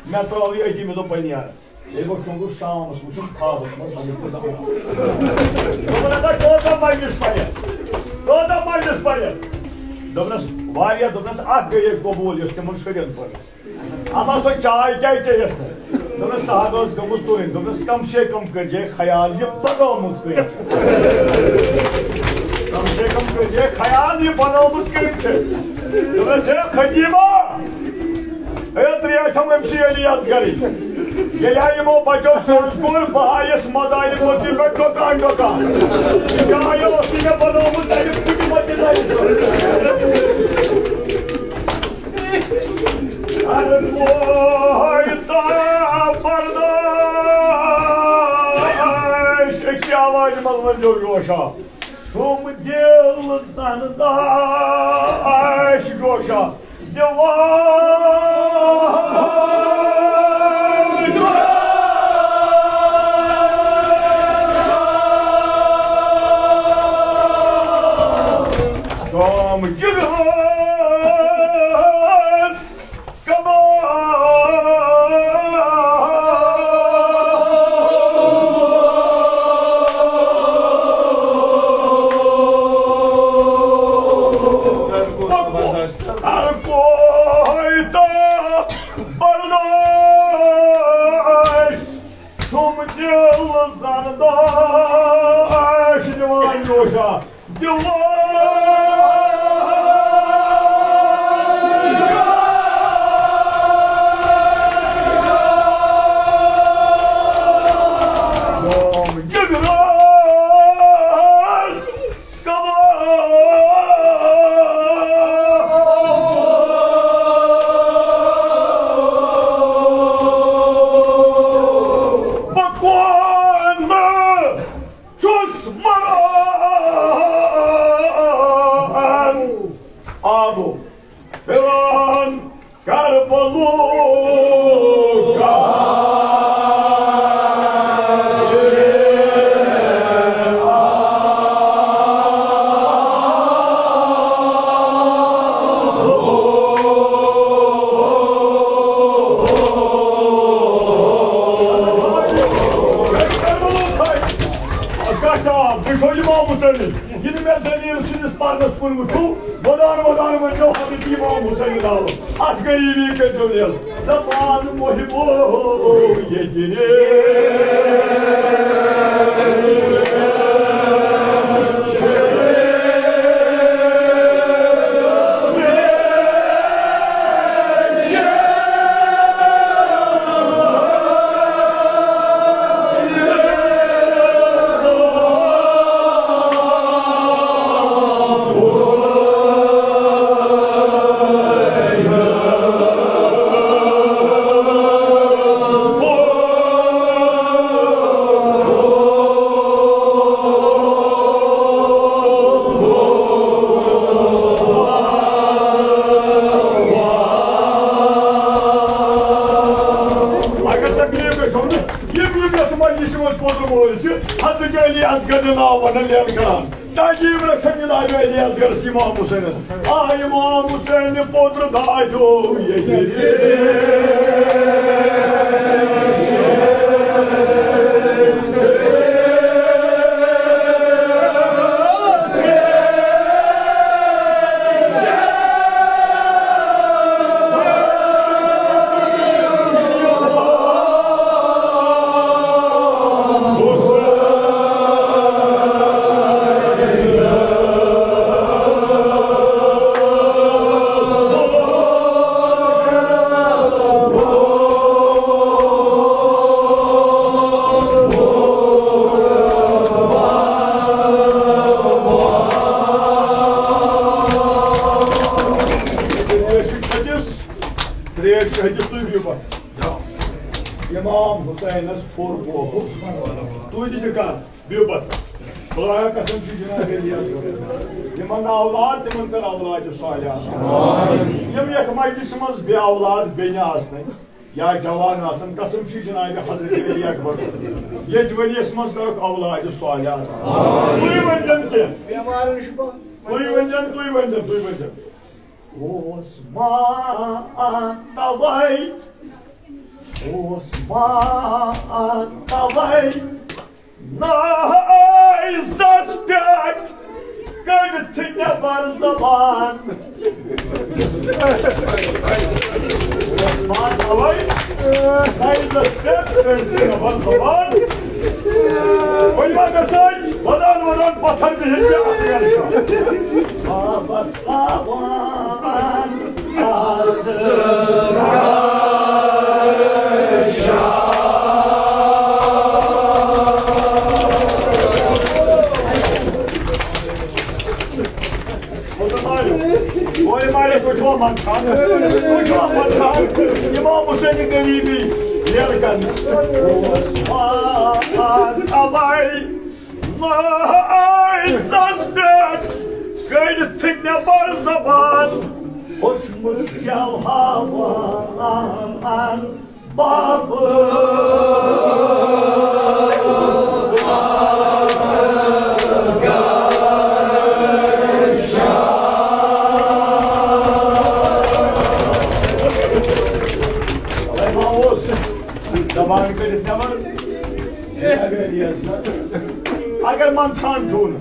مےٚ ترٛٲو یہِ أتی، مےٚ دوٚپ، بہٕ نیرٕ۔ ییٚلہِ بہٕ شۄنٛگُس شامَس وٕچھُم خوابَس منٛز، مےٚ دیُت نہٕ زانٛہہ۔ دوٚپُن، ہتا کۭژاہ مجلِس پَرِ؟ کۭژاہ مجلِس پَرِ؟ دوٚپنَس، واریاہ۔ دوٚپنَس، اَکھ گٔیے قبوٗل، یۄس تِمَن شُرٮ۪ن پٔر۔ اَما سۄ چاے کیٛازِ چیٚیَتھ نہٕ؟ دوٚپنَس، سۄ حظ ٲس گٔمٕژ تُرٕنۍ۔ دوٚپنَس، کم سے کم کٔرۍ زِ خیال، یہِ بنٲومٕژ کٔمۍ چھِ؟ کم سے کم کٔرۍ زِ خیال، یہِ بنٲومٕژ کٔمۍ چھِ؟ دوٚپنَس، ہے خطیبہ، ہے، ترٛیش چھَم أمۍ سٕے علی اصغرٕے۔ ییٚلہِ ہا یِمو بچو سوٚز کوٚر، بہٕ آیس مزارِ مٔتی پٮ۪ٹھ ڈۄکان ڈۄکان۔ یہِ جاے ٲسٕے مےٚ بنٲومٕژ تَمہِ پھٕٹمٕتہِ لَرِ۔ اَدٕ وۄنۍ تا برداش، أکسٕے آوازِ منٛز ؤنۍزیو جوشا۔ چھُم دِل زَن داش جوشا دِوان۔ چھُم جِگرَس برداشت، تِم دِل زن داش دِوان جوشا۔ بہٕ چھُس مران، آبُک پھِران کربلوٗ۔ گژھِ آب، تُہۍ چھِو اِمام حُسینٕکۍ۔ یہِ نہٕ مےٚ ذلیٖل سٕنٛدِس پردس کُن وٕچھِو، ودان ودان ؤنۍزیو حضرت اِمام حُسین ناو۔ اتھ غریٖبی کٔرۍزیو ریل۔ دپان محبو ییٚتہِ ریل۔ اگر تکلیف گژھو نہٕ، یِم یِم یتھ مجلسہِ منٛز پوٚتُم وٲلۍ چھِ، حضرت علی اصغر ناو ونان لین کران۔ تعظیم رکھن جناب علی اصغر سی امام حسین۔ آ امام حسین پوتر دادو ییٚتہِ۔ ترٛیش چھِ أکِس، تُہۍ بِہِو پَتہٕ۔ امام حسینس پوٚر بوکُل۔ تُہۍ تہِ چھِ کَر، بِہِو پَتہٕ۔ خدایا قسم چھُ جناب علی اکبر۔ یِمن اولاد، تِمن کر اولاد صالحہ۔ یِم یتھ مجلسہِ منٛز بے اولاد بیٚنہِ آسنَے یا جوان آسن، قسم چھُ جناب حضرت علی اکبر۔ ییٚتہِ ؤریَس منٛز کرُکھ اولاد صالحہ۔ تُہۍ ؤنۍزٮ۪ن کینٛہہ۔ تُہۍ ؤنۍزٮ۪ن، تُہۍ ؤنۍزٮ۪ن، تُہۍ ؤنۍزٮ۪ن۔ اوس ما توے، اوس ما توے نایزس پٮ۪ٹھ کٔڑتھ نٮ۪بر زبان۔ اوس ما توے نایزس پٮ۪ٹھ کٔڑتھ نٮ۪بر زبان۔ وۄنۍ ما گژھان ودان ودان پتھر بِہِتھ تہِ اصغر شاہ۔ بابس تھاوان آسہٕ گرشا۔ وۄنۍ مالِک، تُہۍ چھِوا منٛدچھان؟ تُہۍ چھِوا منٛدچھان؟ امام حسین غریبی نیرٕ کرنہٕ۔ اوس واتان اوے نایزس پٮ۪ٹھ کٔڑتھ نٮ۪بر زبان۔ ہوٚچھمُت جوہاوان بابہٕ۔ تۄہہِ ما اوس زبان کٔڑِتھ نٮ۪بر؟ اگر منٛدچھان چھُو نہٕ،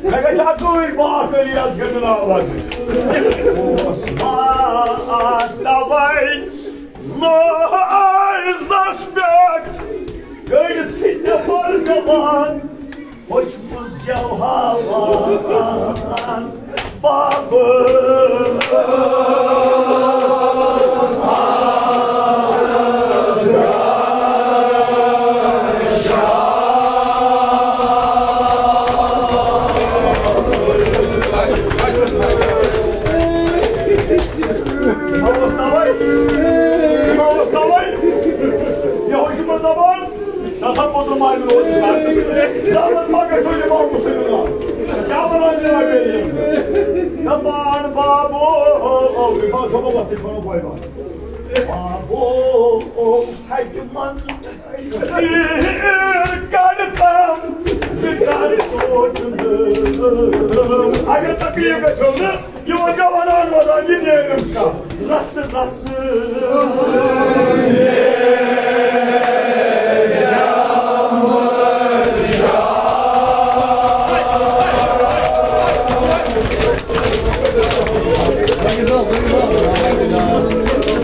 مےٚ گژھِ اَکُے باکھ علی اصغر ناو وَنُن۔ اوس ما توے نایزس پٮ۪ٹھ کٔڑتھ نٮ۪بر زبان۔ ہوٚچھمُت جوہاوان بابہٕ۔ امام اوس توے، امام اوس توے۔ یہِ ہوٚچھمُت زبان، تصوُر زامن ما گژھو امام حسین اللہ؟ کیٛاہ ونان جناب علی؟ دپان بابو، او، او، او، او، او، او، او، او، او، او، او، ہتہِ منٛز تیٖر کڑتم، ژٕ کر سوچ نہٕ۔ اگر تکلیف گژھو نہٕ، یہِ وۄنۍ ژےٚ ونان ونان، یہِ نیرِ نہٕ کانٛہہ۔ رس رس۔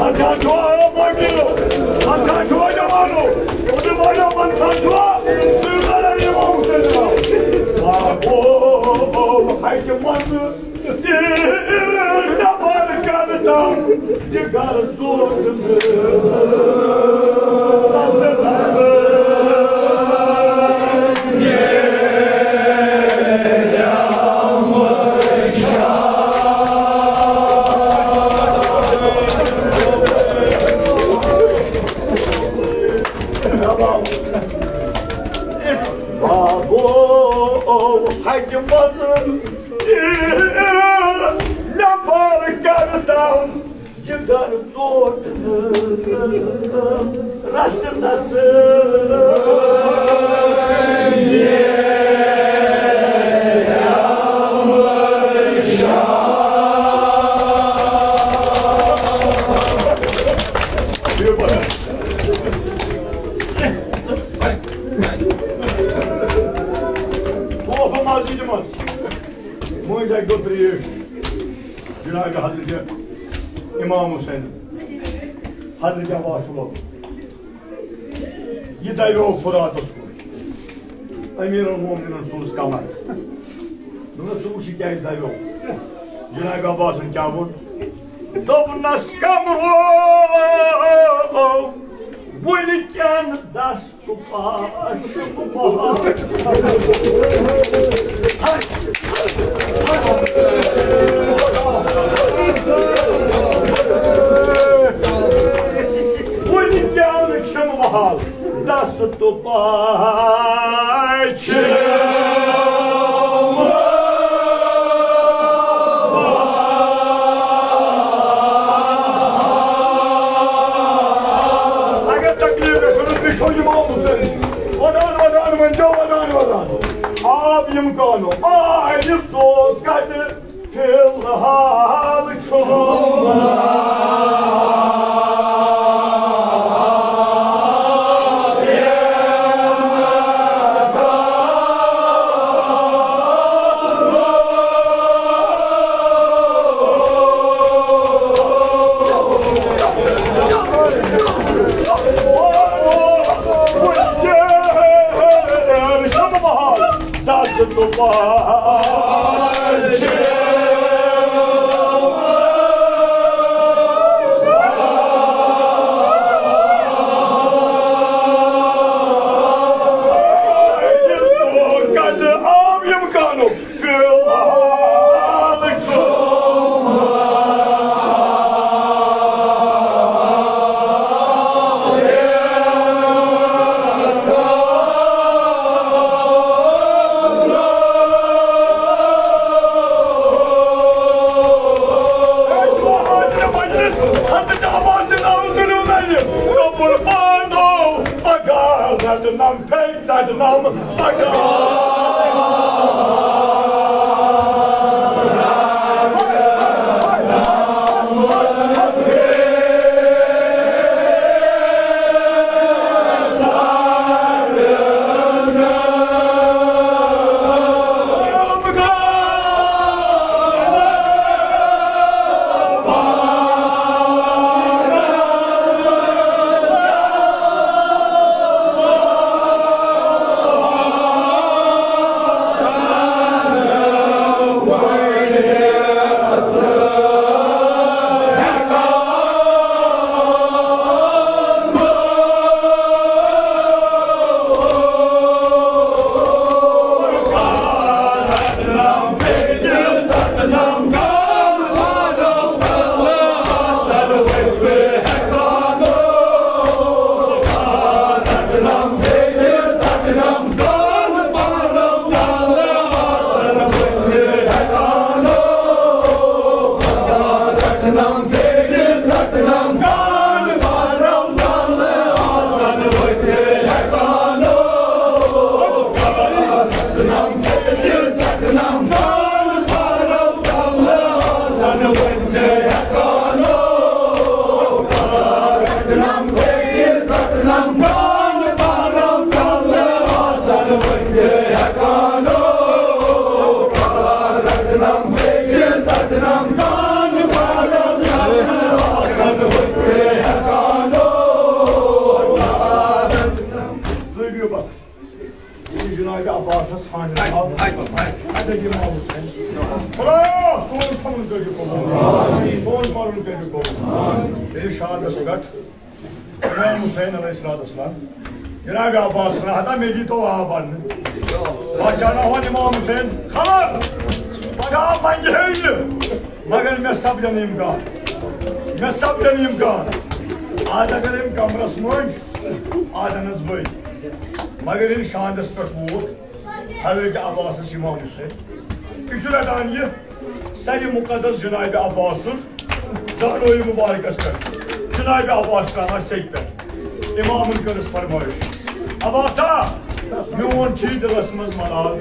اچھا چھُوا، او ماجیو، اچھا چھُوا جوانو، او جوانو، پنٛژاہ چھُوا، تُہۍ کر یِوان وٕچھنہٕ؟ آ، او، او، او، ہتہِ منٛزٕ تیٖر نٮ۪بر کڑتم، جگر زوت نہٕ۔ رس رس۔ بابو، ہتہِ منٛز نٮ۪بر کڑتم، جگر ژوٹ رس رس۔ اوہ، مسجد منٛز مٔنٛزۍ اَکہِ دۄہ ترٛیش جناب حضرت امام حسین، حضرت عباس چھُ لوٚگ۔ یہِ دَریو فراتس کُن۔ امیر المومنین سوٗز قمر۔ دوٚپنس، "ژٕ وٕچھ، یہِ کیٛازِ دَریو؟" جناب عباسن کیٛاہ ووٚن؟ دوٚپنس، "قمرو، وٕنکٮ۪ن دس" وٕنہِ کیٛاہ چھُم وَحال، دَس تہٕ پاے چھِ۔ اگر تکلیف گژھِ، تُہۍ چھِو یِمام حُسین۔ ودان، ودان، ؤنۍزیو ودان، ودان۔ آب یِم کانو، آے سوز کَتہِ فی الحال چھُم۔ دَس تہٕ پاے۔ کَتہِ آو یِم کانُک؟ فی الحال چھُم۔ تُہۍ بِہِو پَتہٕ۔ یہِ جناب عباسس ژھانٛڈنہٕ آو۔ اَتہِ گٔے امام حسین۔ خدایا، سون سمُن کٔرِو قبول۔ سون پَرُن کٔرِو قبول۔ ارشادس پٮ۪ٹھ امام حسین علیہ الصلوۃ والسلام، جناب عباس ونان، ہتا مےٚ دیٖتو آب اَننہٕ۔ پہچاناوہون امام حسین۔ خبر پگاہ منگہِ ہے یہِ، مگر مےٚ سپدن امکان۔ مےٚ سپدن امکان۔ آز اگر أمۍ کمرس منٛز آز اَنس بٔلۍ۔ مگر ییٚلہِ شاندس پٮ۪ٹھ ووت حضرت عباسس امام حسین، یہِ چھُ رٹان یہِ سرِ مقدس جناب عباس سُنٛد زہنوِ مبارکس پٮ۪ٹھ۔ جناب عباس چھُ ترٛاوان سیٚکہِ پٮ۪ٹھ۔ امامن کٔرٕس فرمٲیش، عباسا، میون چھُے دِلس منٛز ملال۔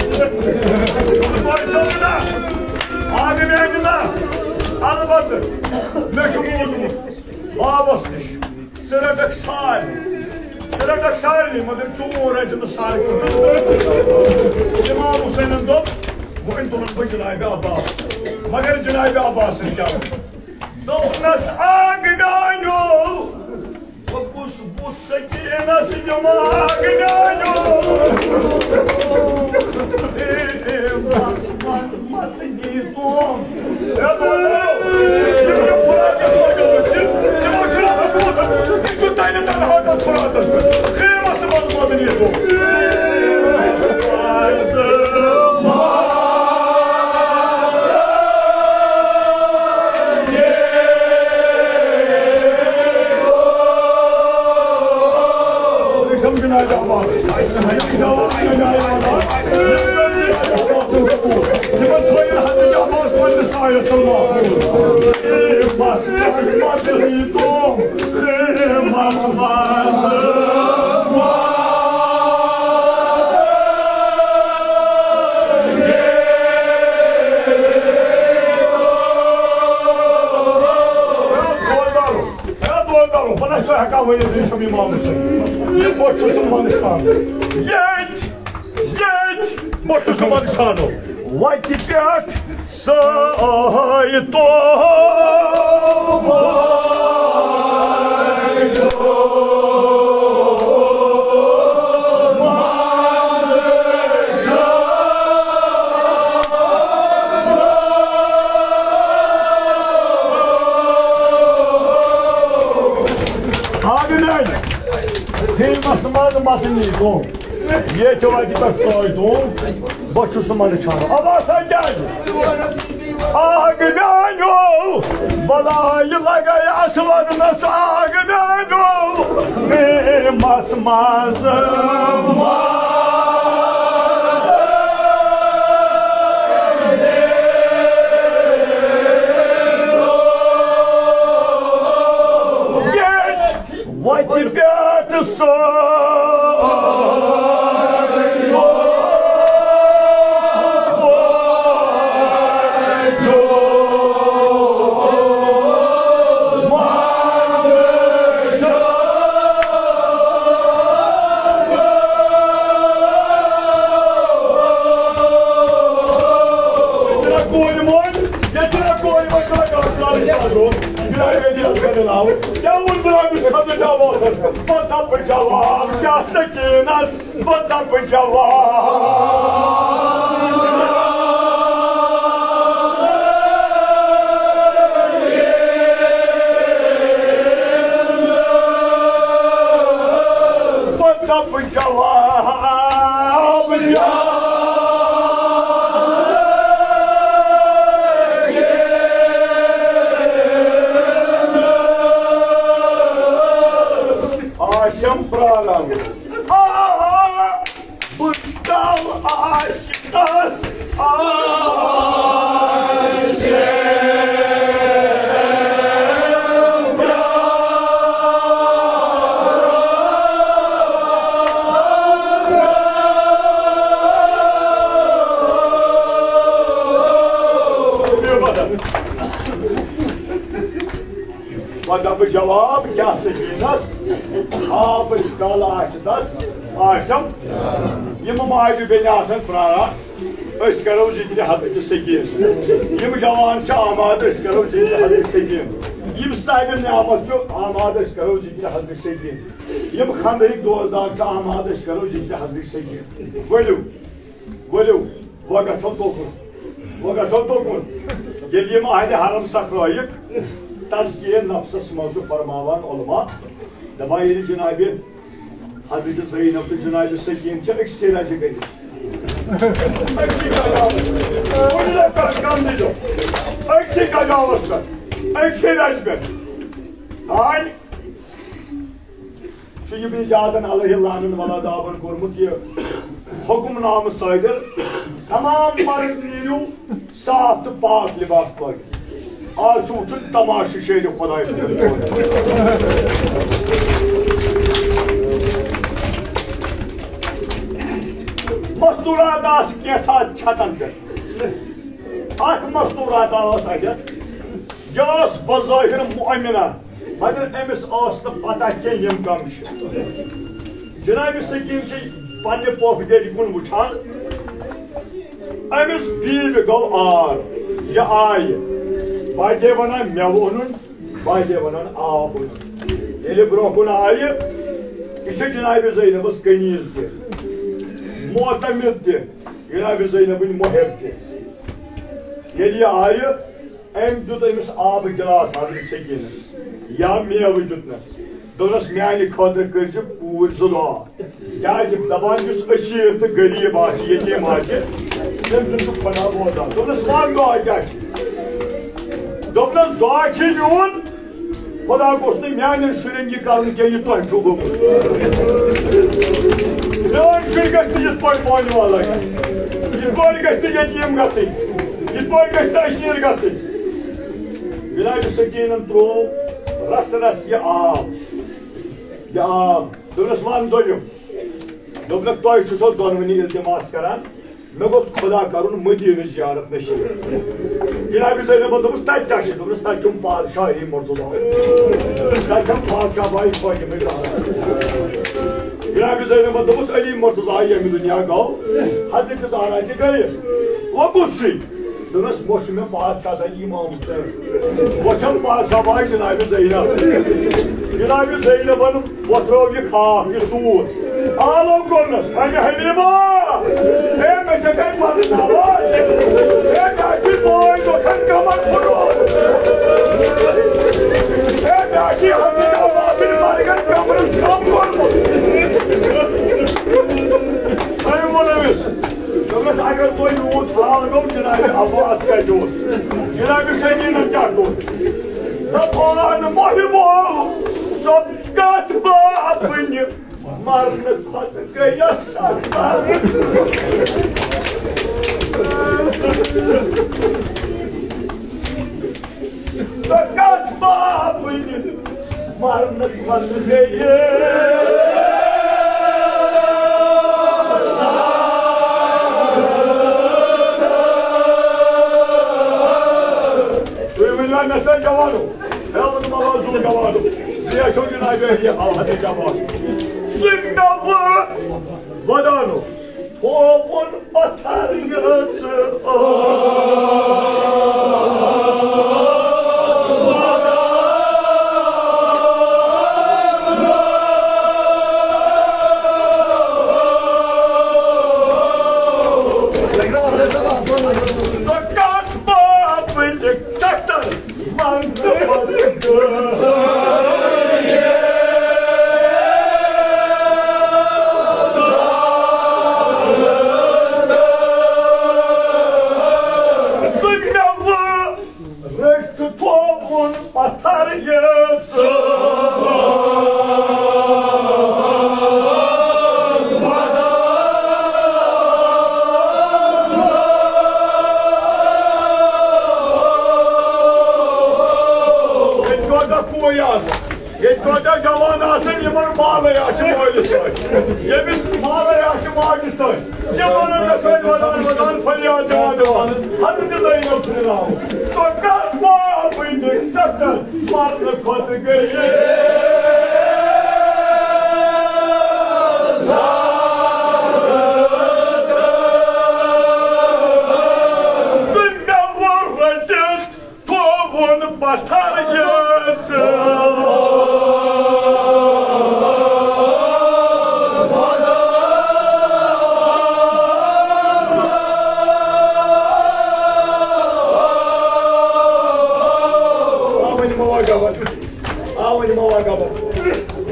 بہٕ چھُس نا، آگہٕ میانہِ نا، البتہٕ مےٚ چھُ بوٗزمُت بابس نِش، ژٕ رٹکھ سارنٕے، ژٕ رٹکھ سارنٕے، مگر چون رٹہِ نہٕ سارنٕے۔ امام حسینن دوٚپ، وۄنۍ تُلن بہٕ جناب عباس۔ مگر جناب عباسن کیٛاہ ووٚن؟ دوٚپنس، آگہٕ میانیو، بہٕ کُس بُتھ سکیٖنس دِمہٕ آگہٕ میانیو؟ اے، اے، بس، بس، بس۔ تِمن تھٲیِن حضرت عباس پننِس سایَس تل محفوٗظ۔ بس، بس، بس، یہِ تِم۔ بس، بس۔ ہے، بہٕ نہ چھُس ہٮ۪کان ؤنِتھ، یہِ چھُم امام حسین۔ بہٕ چھُس منٛدچھان۔ ییٚتہِ ییٚتہِ بہٕ چھُس وَنان وَتہِ پٮ۪ٹھ سٲے تو۔ آگنن، ہیمس منٛز متنی گوٚو۔ ییٚتہِ وَتہِ پٮ۪ٹھ سٲے دۄن، بہٕ چھُس سُہ منٛدٕ چھانان۔ اَدٕ ہسا کیٛازِ؟ آگ میٛانیو، بَلایہِ لَگے اَتھ وَدنَس آگ میٛانیو، بیمَس منٛز۔ ییٚتہِ وَتہِ پٮ۪ٹھ سٲے۔ کورِ مۄنٛڈ، ییٚتہِ چھِنہ کورِ وۄنۍ کران کانٛہہ سرٛان سرٛان روٚن۔ بِلال رضی اللہ عنہ۔ کیٛاہ ووٚن بِلال بِن حضرت عباسن؟ بہٕ دَپہٕ جواب کیٛاہ سکیٖنس، بہٕ دَپہٕ جواب۔ بہٕ دَپہٕ جواب۔ آسم پراران۔ آ، بُجتل آسہِ تس آسہِ۔ جواب کیا سکینس؟ آب أسۍ کل آسہِ تس آسم۔ یِم ماجہِ بیٚنہِ آسن پراران، أسۍ کرو ذکرِ حضرت سکین۔ یِم جوان چھِ آماد، أسۍ کرو ذکرِ حضرت سکین۔ یِم صاحب نعمت چھُ آماد، أسۍ کرو ذکرِ حضرت سکین۔ یِم خاندٲنٕکۍ دوستدار چھِ آماد، أسۍ کرو ذکرِ حضرت سکین۔ ؤلِو، ؤلِو، وۄنۍ گژھو توکُن، وۄنۍ گژھو توکُن۔ ییٚلہِ یِم اہلِ حرم سکرٲیِکھ، تزکیہ نفسس منٛز چھُ فرماوان علماء، دپان ییٚلہِ جنابِ حضرت زینب تہٕ جنابِ سکین چھِ أکسٕے رجہِ گٔمٕتۍ۔ أکسٕے گجاوس۔ وُنہِ لَگہِ کَم نِجو۔ أکسٕے گجاوس پٮ۪ٹھ۔ أکسٕے رجہِ پٮ۪ٹھ۔ آے چھُ ابن جعدن علیہ لعنن ولا دابن کوٚرمُت یہِ حکم نامہٕ صادر، تمام مرد نیٖرِو صاف تہٕ پاک لباس لٲگِتھ۔ آز چھُ وٕچھُن تماشہٕ شیرِ خۄداے سُنٛد۔ مستوٗرات آسہٕ کینٛژھا چھتن پٮ۪ٹھ۔ اکھ مستوٗرات ٲس اَتٮ۪تھ۔ یہِ ٲس بظٲہِر مؤمنہ، مگر أمِس ٲس نہٕ پتہ کینٛہہ یِم کم چھِ۔ جناب سکین چھِ پننہِ پۄپھٕ گرِ کُن وٕچھان۔ أمِس بیبہِ گوٚو آر، یہِ آیہِ۔ بہٕ ہَے ونان مٮ۪وٕ اوٚنُن، بہٕ ہَے ونان آب اوٚنُن۔ ییٚلہِ برونٛہہ کُن آیہِ، یہِ چھِ جناب زینبس کنیز تہِ، معتمد تہِ، جناب زینبٕنۍ محب تہِ۔ ییٚلہِ یہِ آیہِ، أمۍ دیُت أمِس آبہٕ گِلاس حضرت سکیٖنَس، یا مٮ۪وٕ دیُتنَس۔ دوٚپنَس، "میٛانہِ خٲطرٕ کٔرۍ زِ کوٗرۍ زٕ دُعا۔" کیٛازِ دَپان، یُس أسیٖر تہٕ غریٖب آسہِ، یتیٖم آسہِ، تٔمۍ سُنٛد چھُ خۄدا بوزان۔ دوٚپنَس، "وَن دُعا کیٛاہ چھِ؟" دوٚپنَس، "دُعا چھِ میون، خۄدا گوٚژھ نہٕ میٛانٮ۪ن شُرٮ۪ن یہِ کَرُن کینٛہہ، یہِ تۄہہِ چھُو گوٚمُت۔ میٛٲنۍ شُرۍ گژھِ نہٕ یِتھ پٲٹھۍ مانہِ والا، یِتھ پٲٹھۍ گژھِ نہٕ یتیٖم گژھٕنۍ، یِتھ پٲٹھۍ گژھِ نہٕ أسیٖر گژھٕنۍ۔" جناب سکیٖنَن ترٛوو رَسہٕ رَسہٕ یہِ آب، یہِ آب۔ دوٚپنَس، "وَن دوٚیُم۔" دوٚپنَکھ، "تۄہہِ چھُ سو دۄنوٕنی التماس کران، مےٚ گوٚژھ خۄدا کرُن مدینٕچ زیارت نصیب۔" جناب زینبَن دوٚپُس، "تَتہِ کیٛاہ چھِ؟" دوٚپنَس، "تَتہِ چھُم پادشاہ علی مرتضیٰ۔" تَتہِ چھَم پادشاہ بھائی فاطمہ زہرا۔ جناب زینبَن دوٚپُس، "علی مرتضیٰ ییٚمہِ دُنیا گوٚو، حضرت زہرا تہِ گٔیہِ، وۄنۍ کُس چھُے؟" دوٚپنَس، "وۄنۍ چھُ مےٚ پادشاہ دَنہِ امام حسین، وۄنۍ چھَم پادشاہ بھائی جناب زینب۔" جناب زینبَن وۄتھرٲو یہِ خاک، یہِ سوٗر۔ آلو کوٚرنَس، "اَمہِ حلیٖما، ہے، مےٚ چھےٚ گَرِ پَرٕناوان۔ ہے، مےٚ آسہِ بٲے دۄکھَن کَمَر پھُٹرومُت۔ ہے، مےٚ آسہِ حضرت عباسٕنۍ مرگَن کَمرَس کَم کوٚرمُت۔" أمۍ ووٚن أمِس، دوٚپنَس، "اگر تۄہہِ یوٗت حال گوٚو، جناب عباس کَتہِ اوس؟ جناب سکیٖنَن کیٛاہ کوٚر؟" دَپان، محبو، سۄ کَتھ باب وٕنہِ مرنہٕ کھۄتہٕ گٔیَس سخت۔ سۄ کَتھ باب وٕنہِ مرنہٕ کھۄتہٕ گٔیَس۔ تُہۍ ؤنِو مےٚ سا جوانو، مےٚ ووٚن مےٚ ووٚن زُو جوانو، بیٚیہِ چھو جناب علی حضرت جوان۔ سُہ مےٚ ووٚن ودانو، ہووُن پتھر یٔژ۔ سۄ کتھ باب وٕنہِ سختن منٛز پتہٕ گٔے۔ سُہ مےٚ وُن رٔٹِتھ تھووُن پتھر یٔژ۔ ییٚتہِ کۭژاہ کورِ آسہٕ، ییٚتہِ کۭتیٛاہ جوان آسن، یِمن مالے آسہِ مٲلِس سۭتۍ۔ ییٚمِس مالے آسہِ ماجہِ سۭتۍ، تِم ونن مےٚ سۭتۍ ودان ودان فریاد جوان، حضرت زینب سُنٛد ناو۔ سۄ کتھ پاپٕنۍ سخت مرنہٕ کھۄتہٕ گٔیے۔ سُہ مےٚ ووٚن رٔٹِتھ تھووُن پتھر ییٚژٕ۔ آ، وۄنۍ مہٕ وَر گبر۔ آ، وۄنۍ مہٕ وَر گبر۔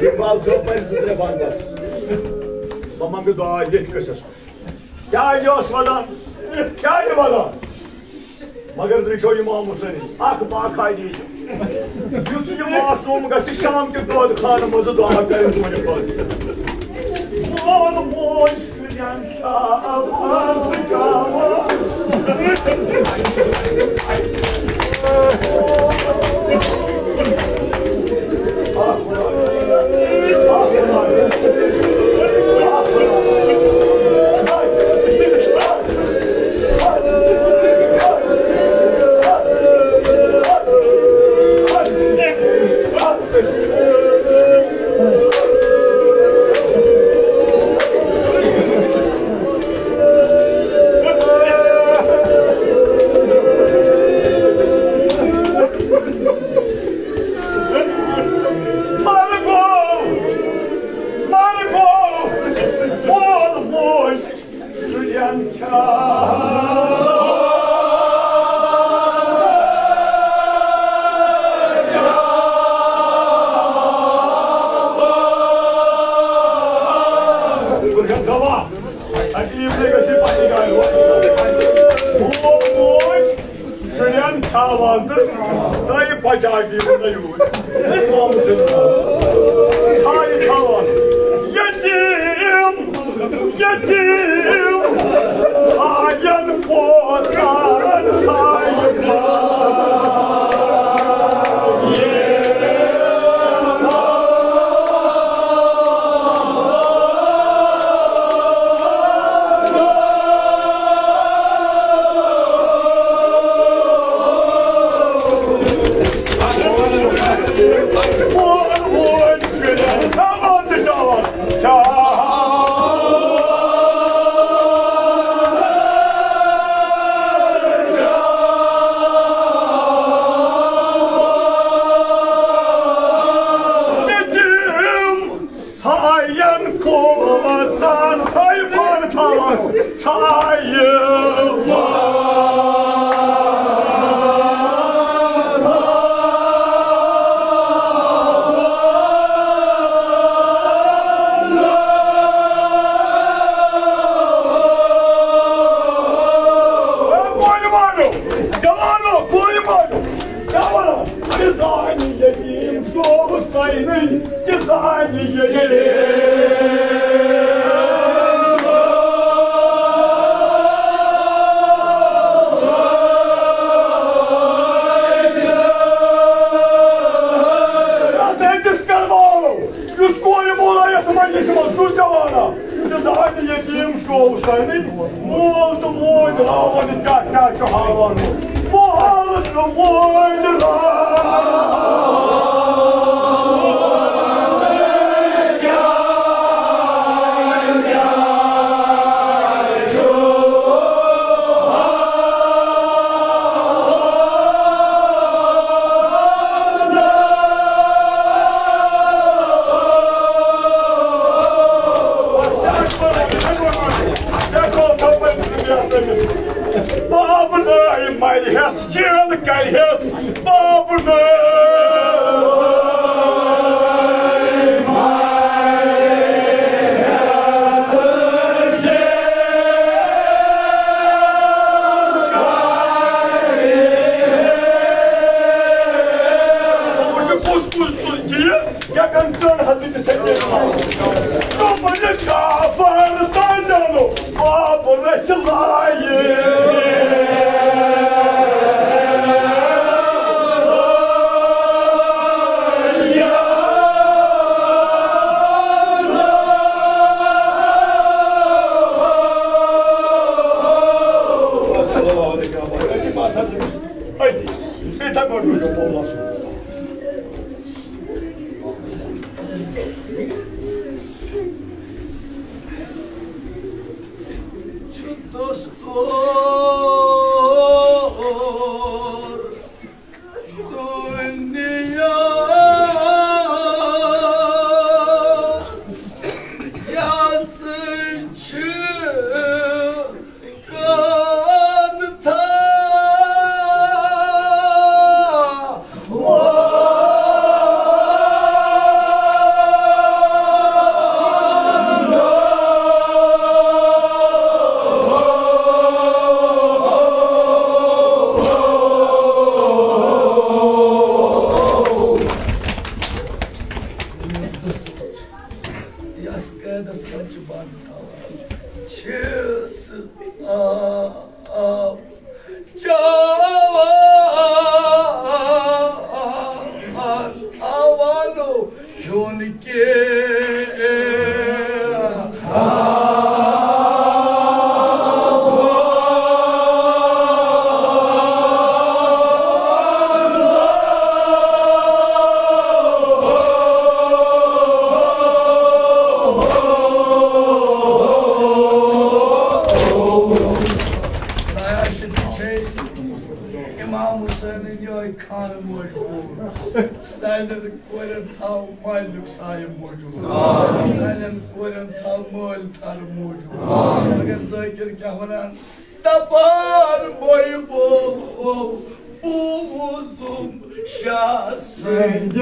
یہِ بال زیوٗٹھ پَزِ زٕ ترٛےٚ بنٛگَس۔ بہٕ منٛگہٕ دُعا ییٚتھۍ قٕصَس پٮ۪ٹھ۔ کیٛازِ اوس وَدان؟ کیٛازِ وَدان؟ مگر درٛشو امام حسین اکھ باکھا دی۔ یُتھ یہِ معصوم گژھِ شام کہِ دۄد خانہٕ منٛز دعا کرِ چونہِ خٲطرٕ۔ مول موج شُرٮ۪ن شاہ بچاوان۔ مر گوٚو، مر گوٚو، مول موج شُرٮ۪ن چھا۔ بہٕ چھَس زبان۔ تکلیف نہٕ گژھِ پننہِ جایہِ روزِ۔ مول موج شُرٮ۪ن تھاوان تہٕ تۄہہِ بچاو دِیِو نہٕ یوٗرۍ۔ ژھایہِ تھاوان۔ یتیٖم، یتیٖم، ژھاین پوژان، ژھایہِ پوژان۔ ژھاین کھوژان، ژھایہِ پان تھاوان، ژھایہِ پان۔ کورِ مٲلِو، جوانو، کورِ مٲلِو، جوانو، یہِ زانہِ یتیٖم شوق ساینٕے۔ کِسان یہِ یتھ أکِس کلمہٕ آو، یُس کورِ مولا یتھ مجلسہِ منٛز نوجوانا، کِسان یتیٖم شوق سانی، مول تہٕ موج راوان کیٛاہ کیٛاہ چھُ ہاوان۔ مول تہٕ موج راوان۔ بابہٕ نٲے مرِ ہٮ۪س، جیل کرِ ہٮ۪س، بابہٕ نٲے۔ وٕچھ کُس کُس تُل کِلِپ، کیٛاہ کَن ژٔر حضرت سیدنا۔ دوٚپُن جعفر تانۍ زانو باب رٔژھِ لایہِ۔ چھُ دستور دنیا یس چھِ کان تھا یس قیدس منٛز چھِ بند تھاوان، چھِس آ، آ، چاوان، آوانو کھیوٚن کینٛہہ۔ خدایا، شفیع چھے امام حسینن یہے خانہٕ موج بوٗز۔ سانٮ۪ن کورٮ۪ن تھاو مالِک سایہِ موٗجوٗب۔ سانٮ۪ن کورٮ۪ن تھاو مٲلۍ تھر موٗجوٗب۔ مگر ذٲکِر کیٛاہ وَنان؟ دَپان بوے بوو بوٗزُم شاہ سٕنٛدِ۔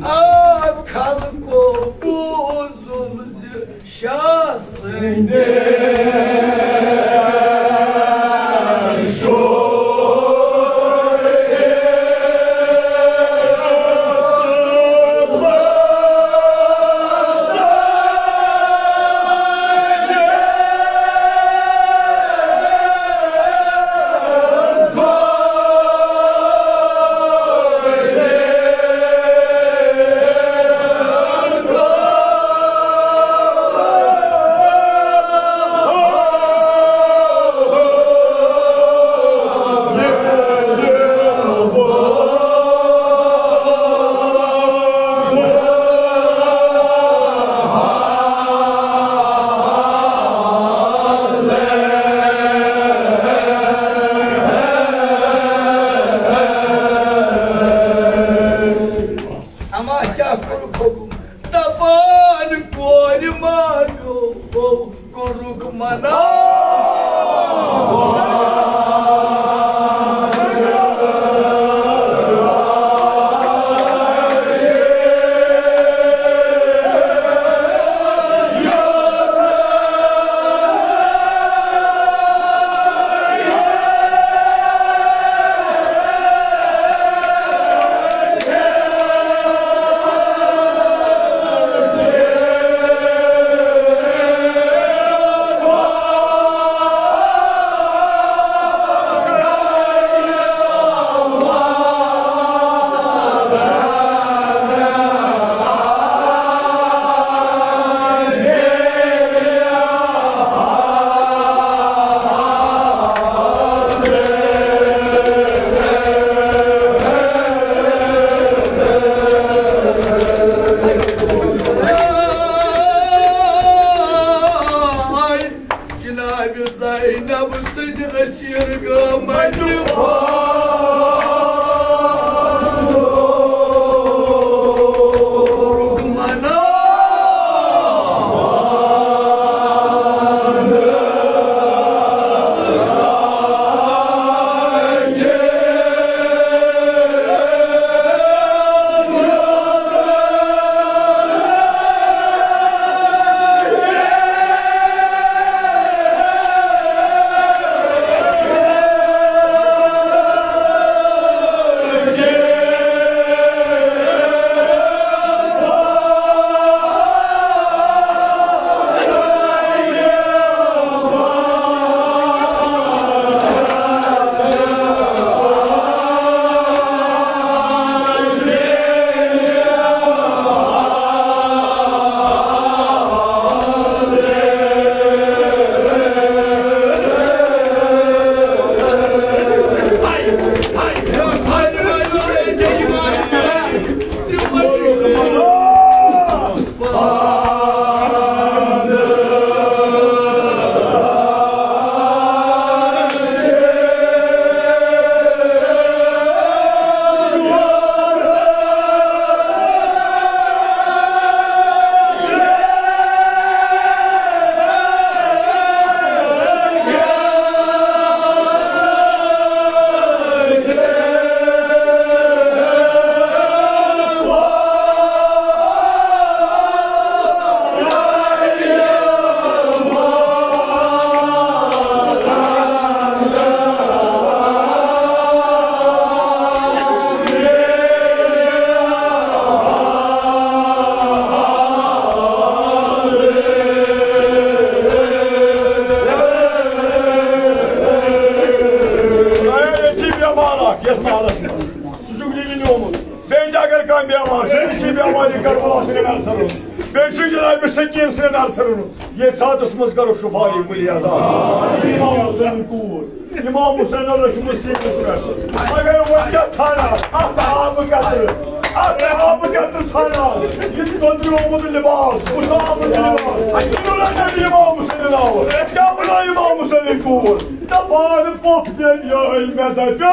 آ خلقو بوٗزُم زِ شاہ سٕنٛدِ اما کیٛاہ کوٚرُکھ حُکُم؟ دَپان کورِ مالیو کوٚرُکھ منع۔ بیمار، سٲرسٕے بیمارِ کربلا سٕنٛدٮ۪ن اثرن۔ بیٚیہِ چھُ جناب سکیٖن سٕنٛدٮ۪ن اثرن۔ ییٚتھۍ ساتس منٛز کرو شفایہِ کُلی عطا۔ امام حسین کوٗر، امام حسین رٔچھمٕژ سیٖنس پٮ۪ٹھ۔ مگر وۄنۍ کیٛاہ ژھانڈان؟ اتھ آبہٕ قطرٕ، اتھ آبہٕ قطرٕ ژھانڈان۔ یہِ تہِ دۄدریومُت لباس، کُس آبہٕ تہٕ لباس؟ یہِ تہِ رٹن امام حسین ناوٕ۔ کیٛاہ وَنان امام حسین کوٗر؟ دَپان پوٚپھ دِنۍ یٲے مےٚ دَپیو۔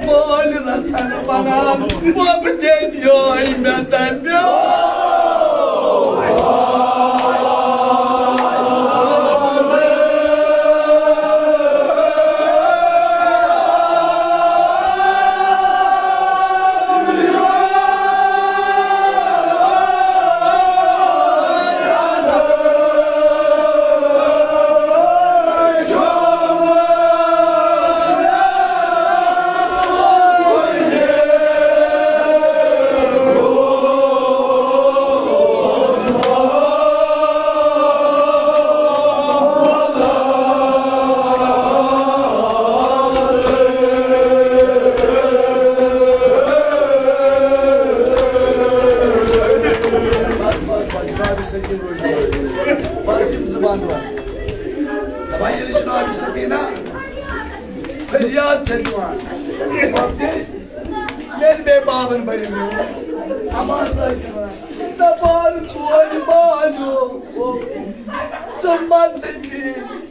مٲلۍ رژھن ونان، بۄبہٕ دِنۍ یٲے مےٚ دَپیو۔ بس یِم زٕ بنٛد وَن۔ دَپان ییٚلہِ جناب سکیٖنہ فریاد چھےٚ دِوان، وۄپدے ییٚلہِ مےٚ بابن بٔرِو میون، اَما سۭتۍ وَنان، دَپان کورِ مالیو، ژٕ مَتہٕ پیٖن۔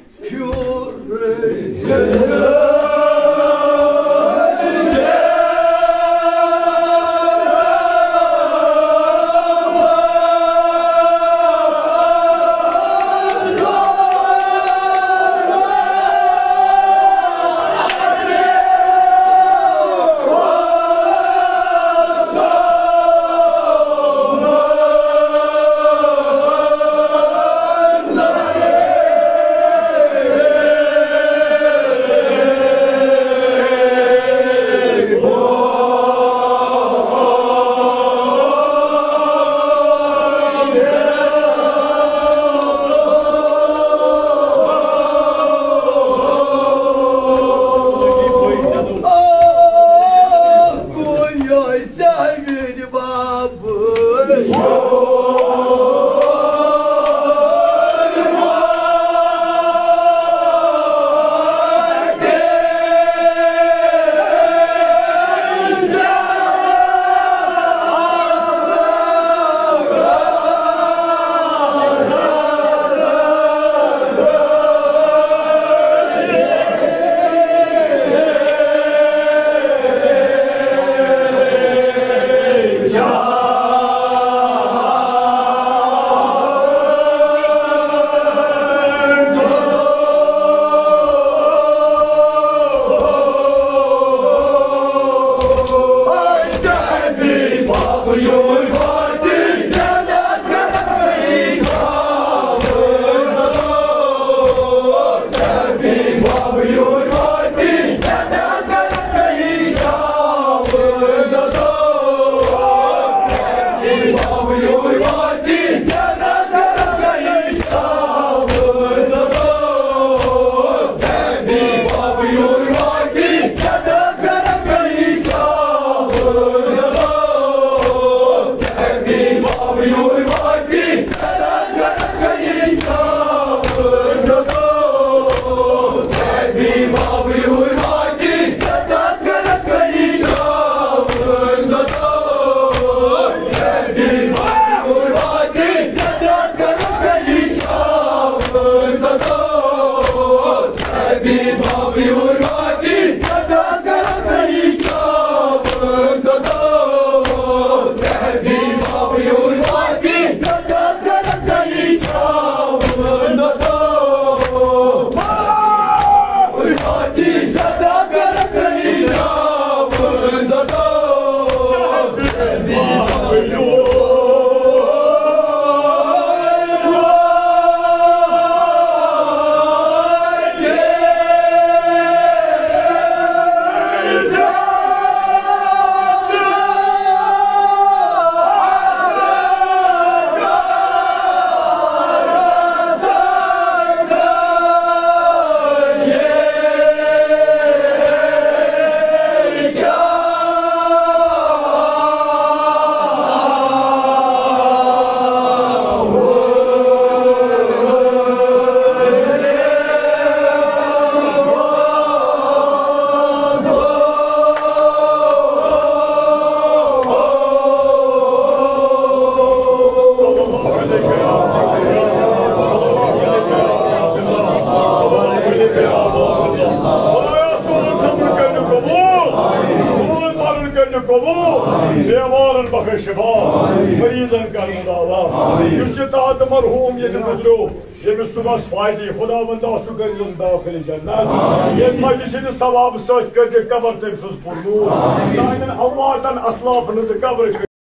کٔرِو قبول، بیمارن بخش شفا، مریضن کر مداوا۔ یُس یہِ تازٕ مرحوم ییٚتہِ گُزریو، ییٚمِس صُبحس فاتحہ خداوندا سُہ کٔرۍزٮ۪ن دٲخل جنت۔ ییٚمہِ مجلسِ ہٕنٛدِ ثواب سۭتۍ کٔرۍزِ قبر تٔمۍ سٕنٛز پُرنوٗر۔ سانٮ۪ن امواتن اسلافن ہٕنٛز قبر